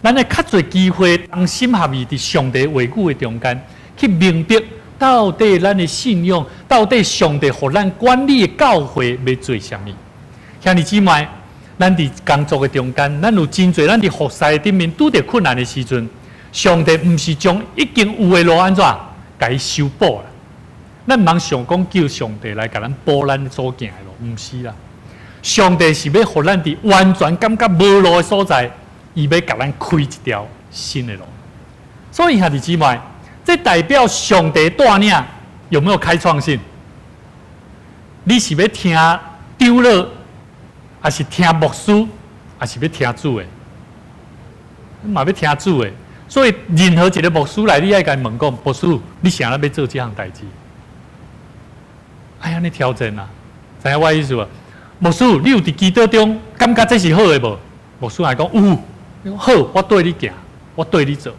咱愛較濟機會同心合意佇上帝話語的中間，去明白到底咱的信仰，到底上帝予咱管理的教會欲做啥物？兄弟姊妹。咱佇工作的中間，咱有真濟，咱佇服侍頂面拄著困難的時陣，上帝毋是將已經有的路按怎，共伊修補啦。咱毋通想講叫上帝來共咱補咱所行的路，毋是啦。上帝是欲予咱佇完全感覺無路的所在，伊欲共咱開一條新的路。所以兄弟姊妹，這代表上帝帶領有沒有開創性？你是欲聽長老？還是聽牧師，還是欲聽主的？你嘛欲聽主的。所以任何一個牧師來，你愛共伊問講，牧師，你啥人欲做這項代誌？愛按呢挑戰啊！知影我意思無？牧師，你有佇祈禱中感覺這是好的無？牧師來講有，你講好，我綴你行，我綴你做。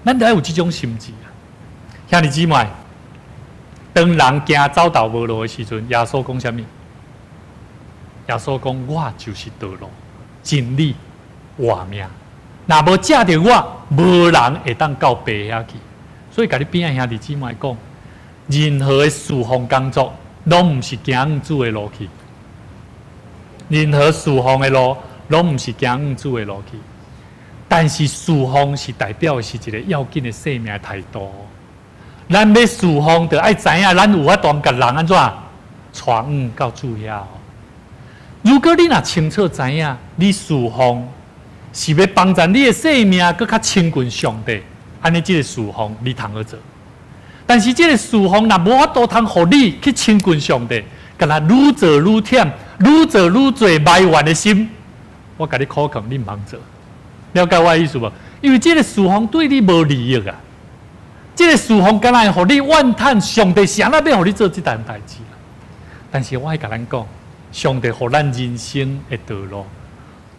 咱著愛有這種心志啊！兄弟姊妹，當人行走投無路的時陣，耶穌講啥物？耶穌講：我就是道路、真理、活命。若無藉著我，無人會當到爸遐去。所以，共你邊仔兄弟姊妹講，任何的事奉工作，攏毋是行往主的路去。任何事奉的路，攏毋是行往主的路去。但是事奉是代表的是一個要緊的生命態度。咱欲事奉，就愛知影，咱有法度共人按怎帶往到主遐。如果你若清楚知影，你事奉是欲幫助你的生命閣較親近上帝，按呢這個事奉你通好做。但是這個事奉若無法度通予你去親近上帝，敢若愈做愈忝，愈做愈濟埋怨的心，我共你苦勸，你毋通做。了解我的意思無？因為這个事奉對你無利益啊！這个事奉敢若會予你怨嘆上帝啥物欲予你做這單代誌。但是我愛共咱講，上帝予咱人生的道路，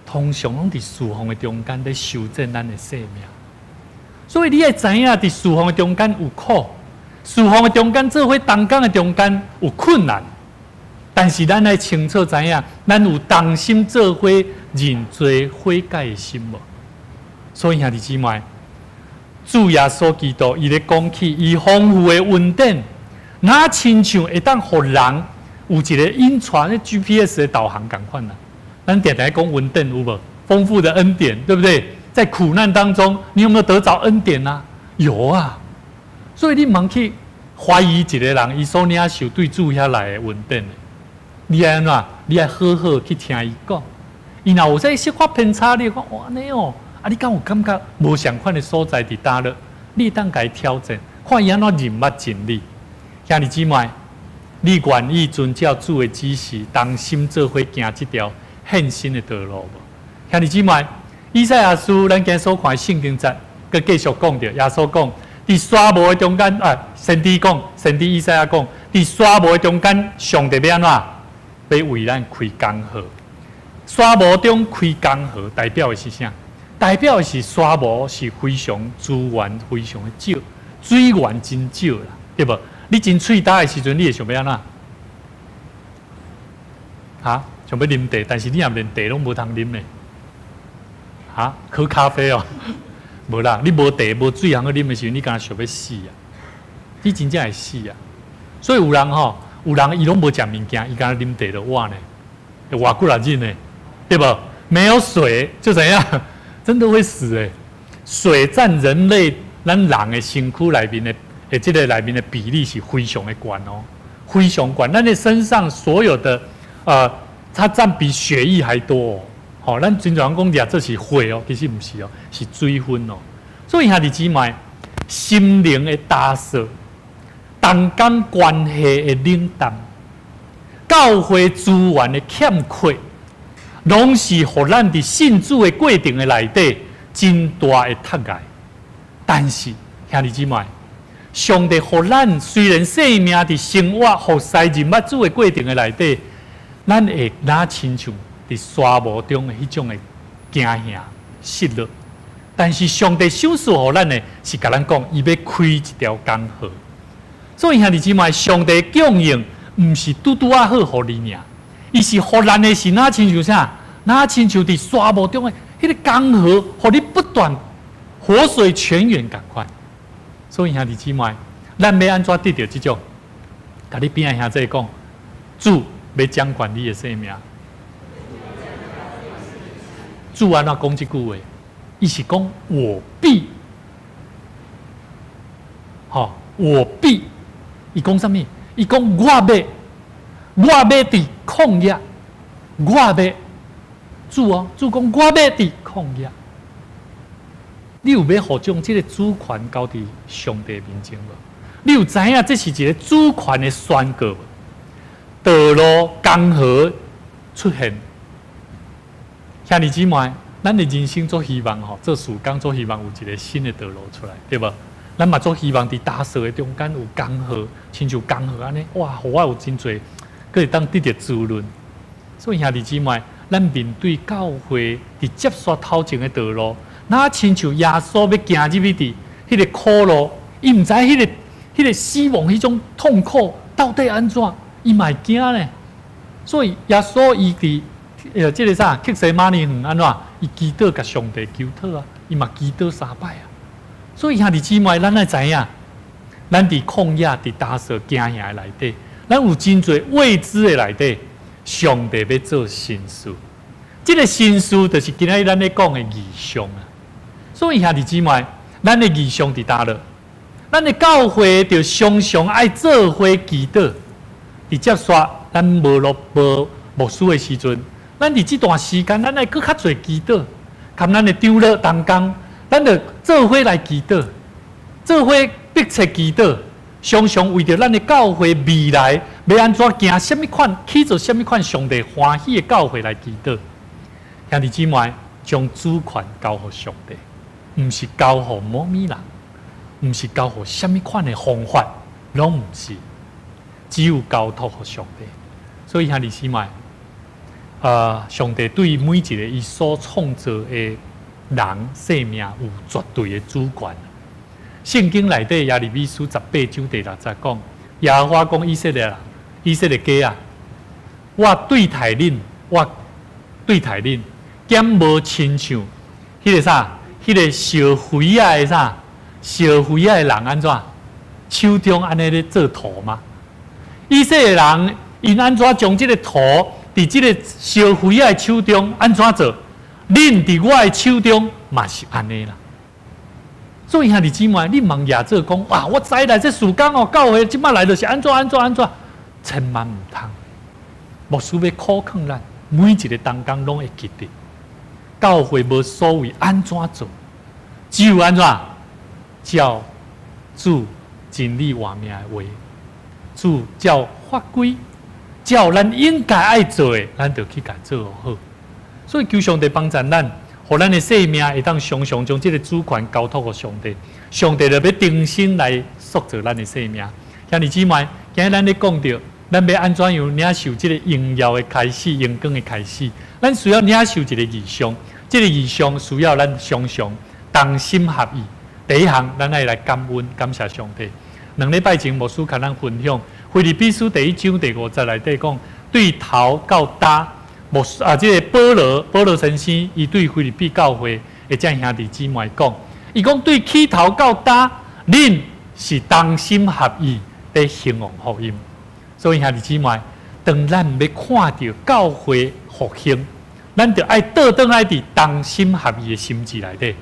通常攏佇事奉的中間咧修正咱的生命。所以你愛知影，佇事奉的中間有苦，事奉的中間做伙同工的中間有困難，但是咱愛清楚知影，咱有同心做伙認罪悔改的心無？所以兄弟姊妹，主耶穌基督伊咧講起伊豐富的恩典，若親像會當予人有一个引帶咧 GPS 的導航仝款啊。咱定定講恩典有無？豐富的恩典，對不對？在苦難當中，你有沒有得著恩典啊？有啊。所以你毋通去懷疑一個人，伊所領受對主遐來的恩典。你愛按怎？你愛好好去聽伊講。伊若有這小可偏差，你講哇按呢哦，啊你敢有感覺無相款的所在佇佗落？你會當共伊挑戰，看伊按怎認捌真理。兄弟姊妹，你願意遵照主的指示，同心做伙行這條獻身的道路無？兄弟姊妹，以賽亞書咱今所看的聖經節，閣繼續講著，耶穌講，佇沙漠的中間啊，先知講，先知以賽亞講，佇沙漠的中間，上帝欲按怎？欲為咱開江河。沙漠中開江河，代表的是啥？代表的是沙漠是非常資源非常的少，水源真少啦，對無？你真喙焦的時陣，你會想欲按怎？哈？想欲啉茶，但是你若連茶攏無通啉咧，哈？喝咖啡哦？無啦，你無茶無水通好啉的時陣，你敢若想欲死啊！你真正會死啊！所以有人吼，有人伊攏無食物件，伊敢若啉茶就活呢，會活幾若日呢，對無？沒有水就怎樣？真的會死欸！水佔人類咱人的身軀內面的，欸，這个內面的比例是非常的懸哦，非常懸。咱的身上所有的，它佔比血液還多哦。吼，咱經常講這是血哦，其實毋是哦，是水分哦。所以兄弟姊妹，心靈的焦燥，同工關係的冷淡，教會資源的欠缺，攏是予咱佇信主的過程的內底真大的窒礙。但是兄弟姊妹，上帝予咱雖然生命佇生活服侍認捌主的過程的內底，咱會若親像佇沙漠中的彼種的驚嚇失落。但是上帝賞賜予咱的是共咱講，伊欲開一條江河。所以兄弟姊妹，上帝供應毋是拄拄仔好予你爾，伊是予咱的是若親像啥？若親像佇沙漠中的彼个江河，予你不斷活水泉源仝款。所以兄弟姊妹，咱欲按怎得著這種？共你邊仔兄弟講，主欲掌權你的生命。主按怎講這句話？伊是講我必，吼，我必。伊講啥物？伊講我欲，我欲佇曠野，我欲主哦，主講我欲佇曠野。你有欲予將這个主權交佇上帝面前無？你有知影這是一个主權的宣告無？道路江河出現，兄弟姊妹，咱的人生足希望吼，做事工足希望有一个新的道路出來，對無？咱嘛足希望佇焦燥的中間有江河，親像江河按呢，哇，予我有真濟，閣會當得著滋潤。所以兄弟姊妹，咱面對教會佇接續頭前的道路，若親像耶穌欲行入去佇彼个苦路，伊毋知彼个死亡彼種痛苦到底按怎，伊嘛會驚呢。所以耶穌伊佇這个啥客西馬尼園按怎，伊祈禱共上帝求討啊，伊嘛祈禱三擺啊。所以兄弟姊妹，咱愛知影，咱佇曠野佇焦燥驚嚇的內底，咱有真濟未知的內底，上帝欲做新事。這个新事就是今仔日咱咧講的異象啊。所以兄弟姊妹，咱的異象佇佗落？咱的教會著常常愛做伙祈禱。佇接續咱無落無牧師的時陣，咱佇這段時間，咱愛閣較濟祈禱，佮咱的長老同工，咱著做伙來祈禱，做伙迫切祈禱，常常為著咱的教會未來欲按怎行，啥物款去做啥物款上帝歡喜的教會來祈禱。兄弟姊妹，將主權交予上帝，毋是交予某物人，毋是交予啥物款的方法，攏毋是，只有交託予上帝。所以兄弟姊妹，上帝對每一個伊所創造的人生命有絕對的主權。聖經內底耶利米書18章第6節講，耶和華講以色列人，以色列家啊，我對待恁，我對待恁，敢無親像彼個啥？彼個燒灰仔的啥？燒灰仔的人按怎？手中按呢咧做土嗎？以色列人𪜶按怎將這個土佇這個燒灰仔的手中按怎做？恁佇我的手中嘛是按呢啦。所以兄弟姊妹，你毋通舉做講，哇！我知啦，這事工哦，教會這擺來就是按怎按怎按怎，千萬毋通。牧師欲苦勸咱，每一個同工攏會記得，教會無所謂按怎做，只有按怎照主真理活命的話，主照法規，照咱應該愛做的，咱就去共做好。所以求上帝幫助咱，予咱的生命會當常常將這個主權交託予上帝，上帝就欲重新來塑造咱的生命。兄弟姊妹，今日咱咧講著，咱欲按怎樣領受這個榮耀的開始，榮光的開始？咱需要領受一個異象，這個異象需要咱常常同心合意。第一項，咱愛來感恩，感謝上帝。2禮拜前牧師共咱分享，腓立比書第1章第5節內底講，對頭到焦。牧師啊，這個保羅保羅先生，伊對腓立比教會的這兄弟姊妹講，伊講對起頭到焦，恁是同心合意佇興旺福音。所以兄弟姊妹，當咱欲看著教會復興，咱就愛倒轉來佇同心合意的心志內底。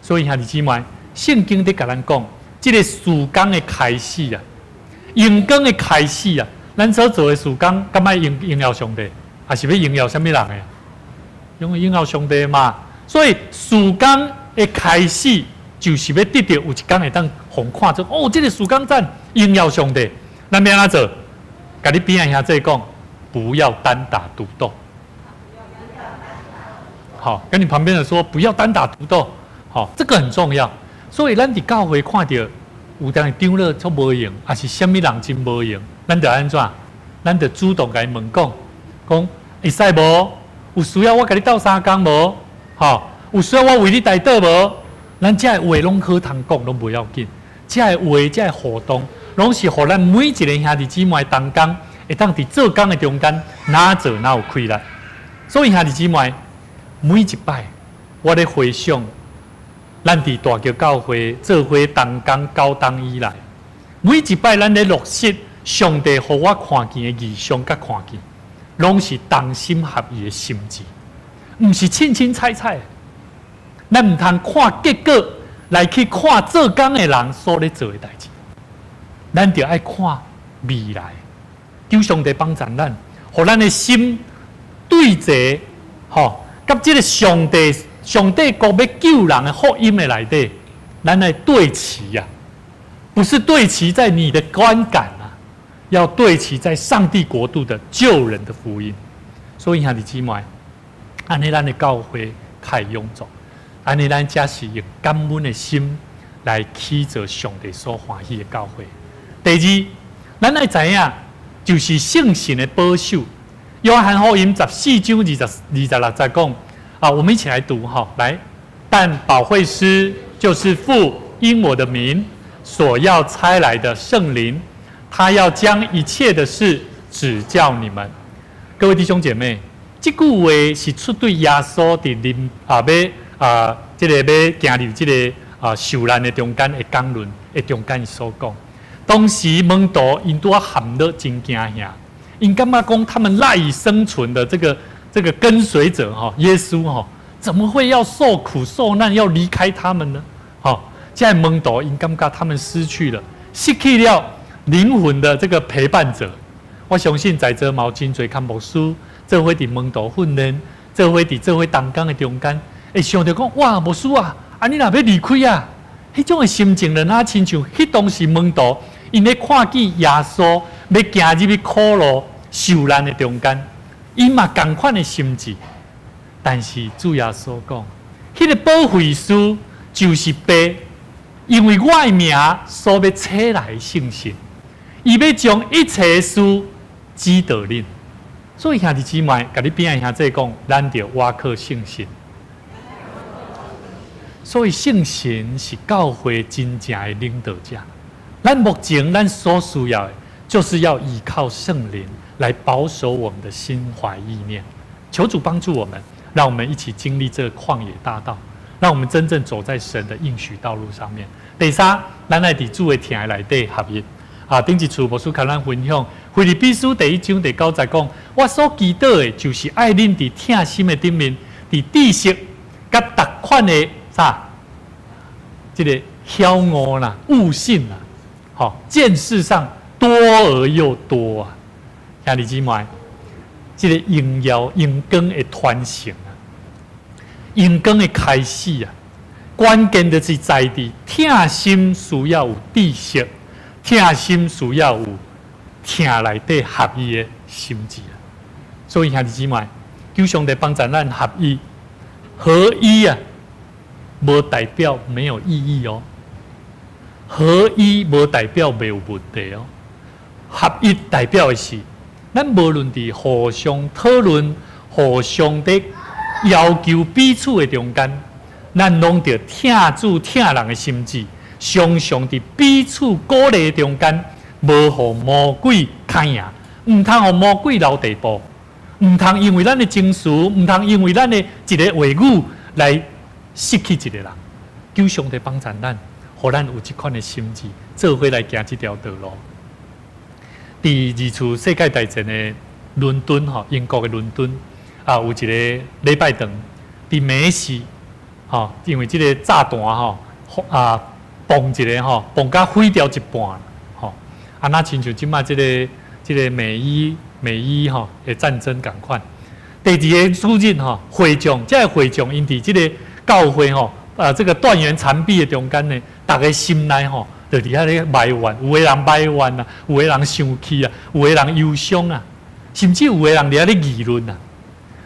所以兄弟姊妹，聖經佇共咱講，這個事工的開始啊，榮光的開始啊，咱所做的事工，敢愛榮榮耀上帝？還是欲榮耀啥物人的？因為榮耀上帝嘛，所以事工的開始就是欲得著有一工會當予人看做哦，這個事工讚榮耀上帝。咱欲按怎做？共你邊仔兄弟講，不要單打獨鬥。好，跟你旁邊的說，不要單打獨鬥。好，這個很重要。所以咱佇教會看著有當長老足無閒，抑是啥物人真無閒，咱就按怎？咱就主動共伊問講。講會使無？有需要我共你鬥相共無？吼，有需要我為你代禱無？咱這个話攏好通講，攏無要緊。這个話，這个互動，攏是予咱每一個兄弟姊妹同工，會當佇做工的中間，若做若有氣力。所以兄弟姊妹，每一擺我咧回想，咱佇大橋教會做伙同工9冬以來，每一擺咱咧落實上帝予我看見的異象佮看見，攏是同心合意的心志，毋是凊凊彩彩。咱毋通看結果來去看做工的人所咧做的代誌，咱著愛看未來。求上帝幫助咱，予咱的心對齊，吼，佮這個上帝上帝國欲救人的福音的內底，咱來對齊啊，不是對齊在你的觀感啊，要對齊在上帝國度的救人的福音。所以兄弟姊妹，按呢咱的教會較會勇壯，按呢咱才是用感恩的心來起造上帝所歡喜的教會。第二，咱愛知影，就是聖神的保守。約翰福音14章26節講啊，我們一起來讀哈，來。但保惠師就是父因我的名所要差來的聖靈，他要將一切的事指教你們。各位弟兄姐妹，這句話是出對耶穌佇臨啊，欲啊，這個欲行入這個啊受難的中間的講論的中間所講。當時門徒𪜶拄仔陷落真驚嚇，𪜶感覺講他們賴以生存的這個跟隨者哈，耶穌哈，怎麼會要受苦受難，要離開他們呢？吼，這個門徒𪜶感覺他們失去了，失去了靈魂的這個陪伴者。我相信在座嘛有真濟看牧師做伙佇門徒訓練，做伙佇做伙同工的中間，會想著講哇，牧師啊，啊你若欲離開啊，彼種的心情就若親像彼當時門徒，𪜶咧看見耶穌欲行入去苦路受難的中間，伊嘛仝款的心志。但是主耶穌講，彼個保惠師就是父，因為我的名所欲差來的聖神，伊欲將一切事指導恁。所以兄弟姊妹，共你邊仔兄弟講，咱著倚靠聖神。所以聖神是教會真正的領導者。咱目前咱所需要的，就是要依靠聖靈來保守我們的心懷意念。求主幫助我們，讓我們一起經歷這個曠野大道，讓我們真正走在神的應許道路上面。第三，咱愛佇主的疼內底合一。啊，頂一次牧師共咱分享，腓立比書第一章第九節講，我所祈禱的，就是愛恁佇疼心的頂面，佇知識佮逐款的啥？這個曉悟啦、悟性啦，吼，見識上多而又多啊！兄弟姊妹，這個榮耀榮光的傳承啊，榮光的開始啊，關鍵就是在佇疼心需要有知識，疼心需要有疼內底合一的心志啊。所以兄弟姊妹，求上帝幫助咱合一、合一啊！無代表沒有異議哦，合一無代表沒有問題哦，合一代表的是，咱無論佇互相討論、互相的要求彼此的中間，咱攏著疼主疼人的心志，常常佇彼此鼓勵的中間，無予魔鬼牽贏，毋通予魔鬼留地步，毋通因為咱的情緒，毋通因為咱的一个話語來失去一個人。求上帝幫助咱，予咱有這款的心志，做伙來行這條道路。佇二次世界大戰的倫敦吼，英國的倫敦啊，有一个禮拜堂，佇暝時吼，因為這个炸彈吼啊，嘣一个吼，嘣甲毀掉一半吼，啊，若親像這擺這個美伊吼的戰爭仝款。第二个主日吼，會眾，這個會眾𪜶佇這个教會吼，啊，這個斷垣殘壁的中間呢，逐家心內吼，就佇遐咧埋怨，有的人埋怨啊，有的人生氣啊，有的人憂傷啊，甚至有的人佇遐咧議論啊，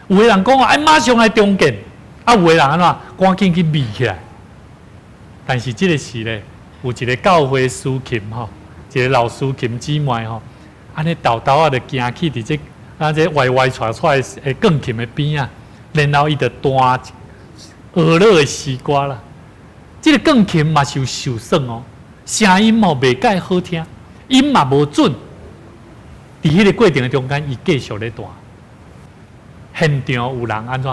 有的人講啊，愛馬上來重建，啊，有的人按怎，趕緊去避起來。但是這个時咧，有一个教會司琴吼，一个老司琴姊妹吼，按呢沓沓仔就行去佇這啊這歪歪斜斜的鋼琴的邊仔，然後伊就彈呵咾的詩歌啦。這个鋼琴嘛是有受損哦，聲音哦袂蓋好聽，音嘛無準。佇彼个過程的中間，伊繼續咧彈。現場有人按怎？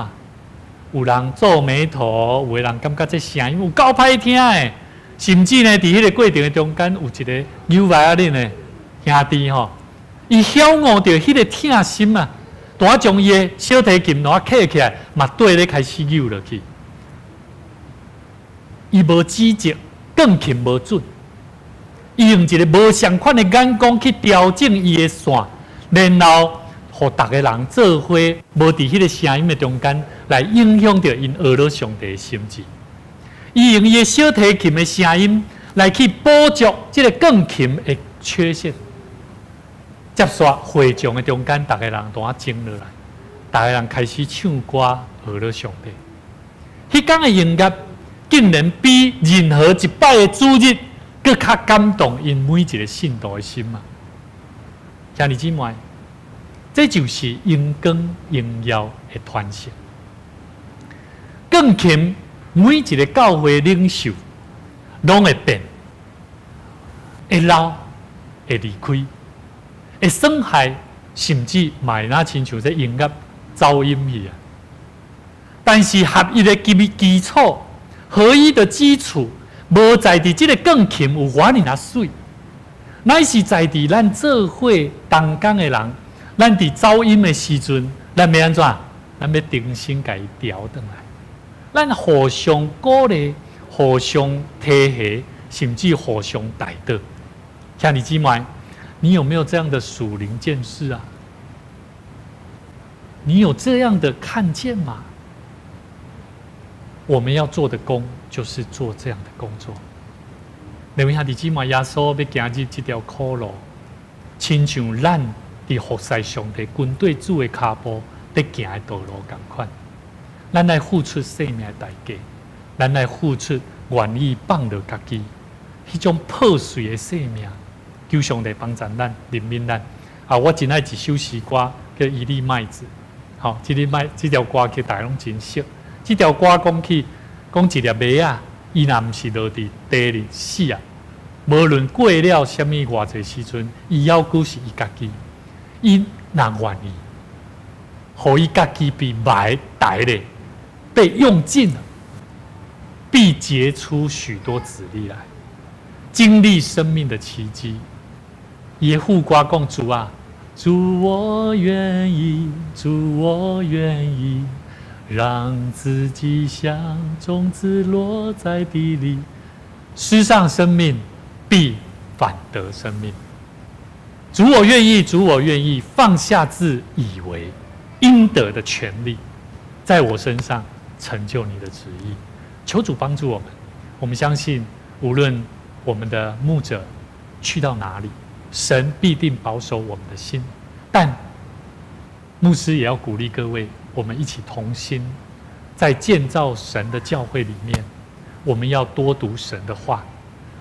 有人皺眉頭，有的人感覺這聲音有夠歹聽的，甚至呢，佇彼个過程的中間，有一个扭歪仔恁的兄弟吼，伊曉悟著彼个疼心啊，拄將伊的小提琴拿起起來，嘛綴咧開始扭落去。伊無指責，鋼琴無準，伊用一个無相款的眼光去調整伊的線，然後予逐个人做伙，無佇彼个聲音的中間來影響著𪜶呵咾上帝的心志。伊用伊的小提琴的聲音來去補足這个鋼琴的缺陷。接續會眾的中間，逐个人都靜落來，逐个人開始唱歌呵咾上帝。彼工的音樂竟然比任何一擺的主日閣較感動𪜶每一个信徒的心啊！兄弟姊妹，這就是榮光榮耀的傳承。鋼琴每一个教會領袖攏會變，會老，會離開，會損害，甚至嘛會若親像這音樂走音去啊！但是合一的基礎，合一的基礎，無在佇這个鋼琴有偌爾仔媠，乃是在佇咱做伙同工的人，咱佇走音的時陣，咱欲按怎？咱欲重新共伊調轉來，咱互相鼓勵，互相提携，甚至互相代禱。兄弟姊妹，你有沒有這樣的屬靈見識啊？你有這樣的看見嗎？我們要做的工，就是做這樣的工作。兩位兄弟姊妹，耶穌欲行入這條苦路，親像咱佇服侍上帝軍隊主的跤步，佇行的道路仝款。咱愛付出生命的代價，咱愛付出願意放落家己，彼種破碎的生命，求上帝幫助咱，憐憫咱。啊，我真愛一首詩歌叫《一粒麥子》。吼，這粒麥，這條歌曲大家攏真熟。這條歌講起，講一粒麥仔，伊若毋是落佇地裡死啊，無論過了啥物偌濟時陣，伊猶閣是伊家己。伊若願意，予伊家己被埋埋咧，被用盡了，必結出許多子粒來，經歷生命的奇蹟。伊的副歌講主啊，主我願意，主我願意，讓自己像種子落在地裡，失喪生命必反得生命。主我願意，主我願意，放下自以為應得的權利，在我身上成就你的旨意。求主幫助我們。我們相信，無論我們的牧者去到哪裡，神必定保守我們的心。但牧師也要鼓勵各位，我們一起同心，在建造神的教會裡面，我們要多讀神的話，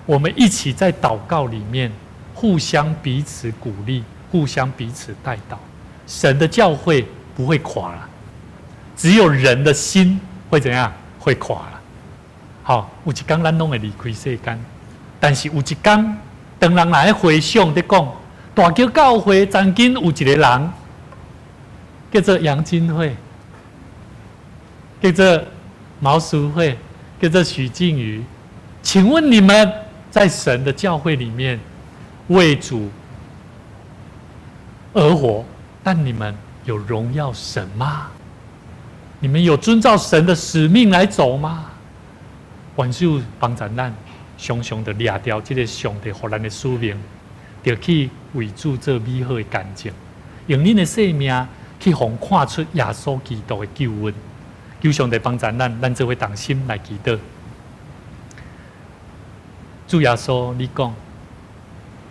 我們一起在禱告裡面互相彼此鼓勵，互相彼此代禱。神的教會不會垮了，只有人的心會怎樣？會垮了。好，有一天咱攏會離開世間，但是有一天，當人來回想佇講，大橋教會曾經有一個人叫做楊金惠，叫做毛淑慧，叫做許靜瑜。請問你們在神的教會裡面為主而活，但你們有榮耀神嗎？你們有遵照神的使命來走嗎？願主幫助咱，常常的掠著這个上帝予咱的使命，著去為主做美好的見證，用恁的生命去予人看出耶穌基督的救恩。求上帝幫助咱，咱做伙同心來祈禱。主耶穌，你講，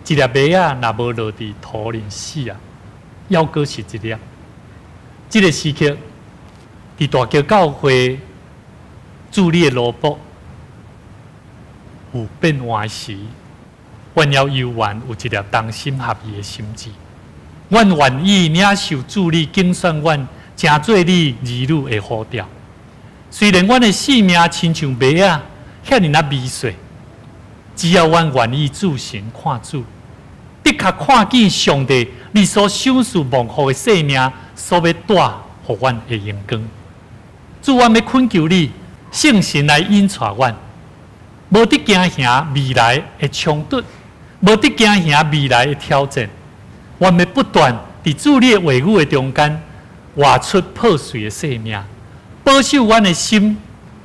一粒麥仔若無落佇土裡死啊，猶閣是一粒。這个時刻，佇大橋教會，主你的奴僕有變換時，阮猶猶原有一粒同心合意的心志。阮願意領受主你揀選阮，成做你兒女的呼召。雖然阮的性命親像麥仔遐爾仔微細，只要阮願意注神看主，的確看見上帝你所賞賜蒙福的生命所欲帶予阮的榮光。主，阮欲懇求你，聖神來引帶阮，無得驚嚇未來的衝突，無得驚嚇未來的挑戰。阮欲不斷佇主你的話語的中間，活出破碎的生命，保守阮的心，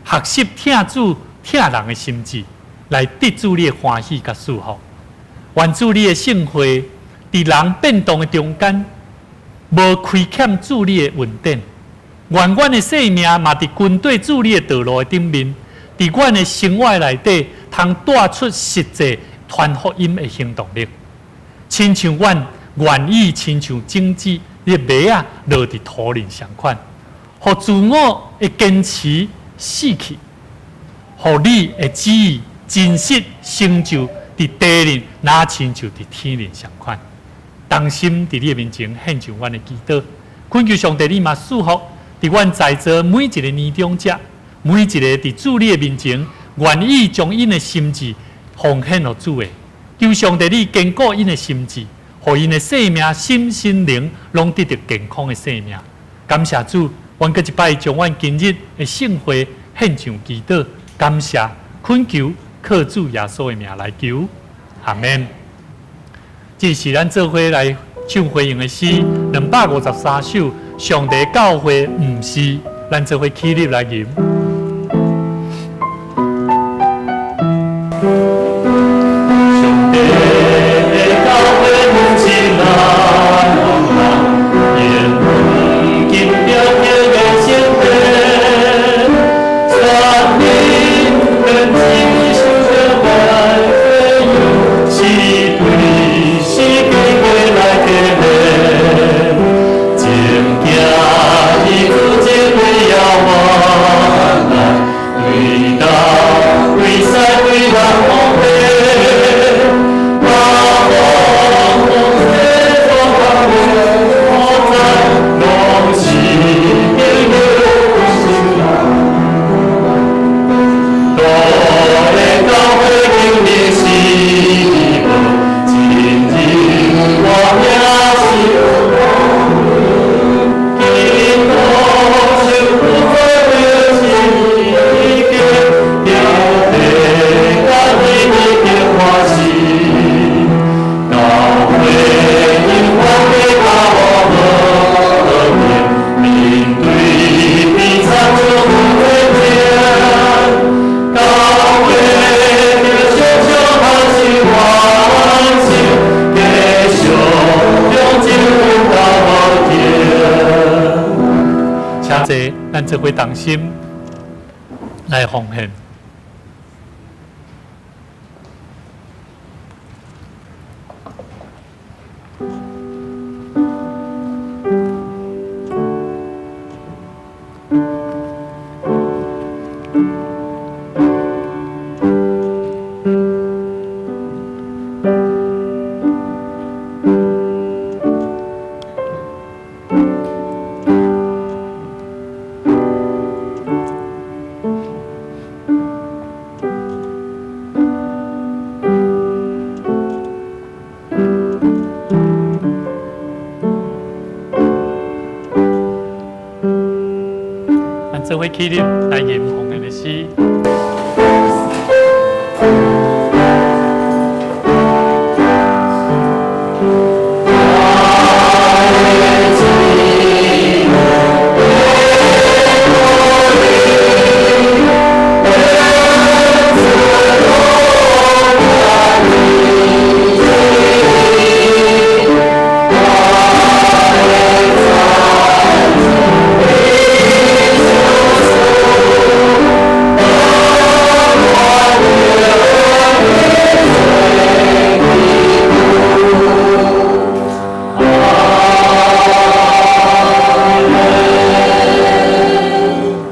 學習疼主疼人的心志，來得主你的歡喜佮祝福。願主你的聖會佇人變動的中間，無虧欠主你的恩典。願阮的生命嘛佇軍隊主你的道路的頂面，佇阮的生活內底，通帶出實際傳福音的行動力。親像阮願意親像種子的麥仔落佇土裡相款，予自我的堅持死去，予你的旨意真實成就佇地裡，若親像佇天裡相款。同心佇你的面前獻上阮的祈禱，懇求上帝你嘛賜福佇阮在座每一个年長者，每一个佇主你的面前願意將𪜶的心志奉獻予主的，求上帝你堅固𪜶的心志，予𪜶的生命、心、心靈攏得著健康的生命。感謝主，阮閣一擺將阮今日的聖會獻上祈禱，感謝懇求，靠主耶穌的名來求，阿門。這是咱做伙來唱回應的詩，253首。上帝教會毋是，咱做伙起立來吟。上帝的教會毋是咱人，言金雕刻的聖殿，全民跟接受着萬費用，是對世界的人。坐，咱做伙同心来奉献。咱做伙起立来吟奉献的诗。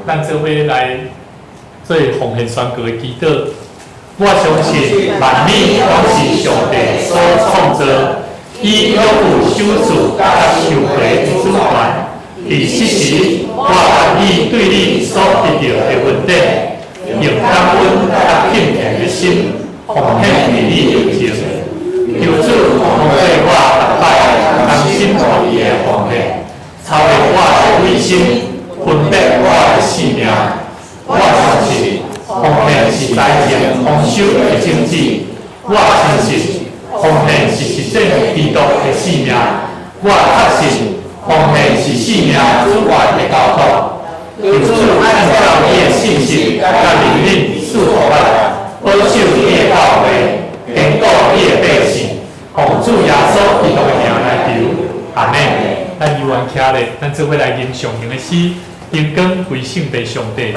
咱做伙来做奉献宣告的祈祷。我相信万物拢是上帝所创造，伊犹有赏赐佮收回的主权。伫彼时，我愿意对你所得著的恩典，用感恩佮敬虔的心奉献伫你面前。求主通过我逐摆甘心乐意的奉献，超越我的伪心，分别我的性命。我相信奉献是财政丰收的种子。我相信奉献是实践基督的性命。我确信奉献是性命主权的交托。求主按照你的信实佮怜悯赐予我，保守你的教会，坚固你的百姓。奉主耶稣基督的名来求，阿们。咱犹原徛咧，咱做伙来吟上行的诗，荣光归圣父上帝。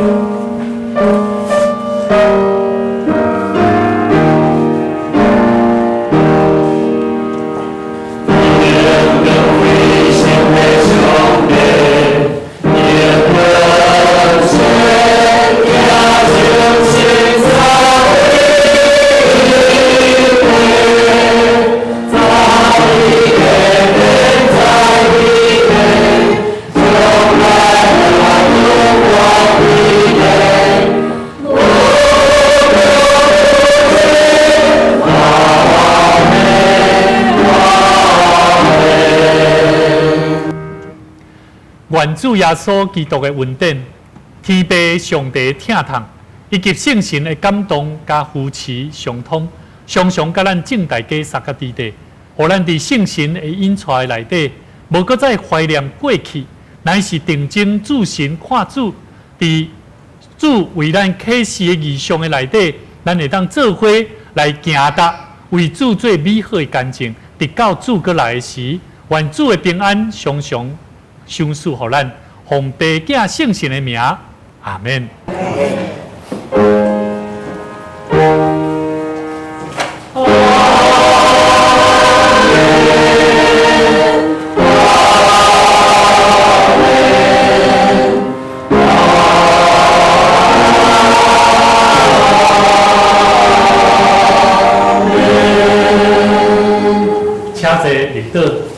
愿主耶稣基督的恩典、天父上帝疼痛，以及圣神的感动佮扶持相通，常常佮咱众大家三个弟弟，予咱伫圣神的引带内底，无阁再怀念过去，乃是定睛注神看主，伫主为咱启示的异象的内底，咱会当做伙来行达，为主做美好的见证，直到主阁来的时，愿主的平安常常赏赐予咱，奉父子圣神的名，阿们。请坐，入座。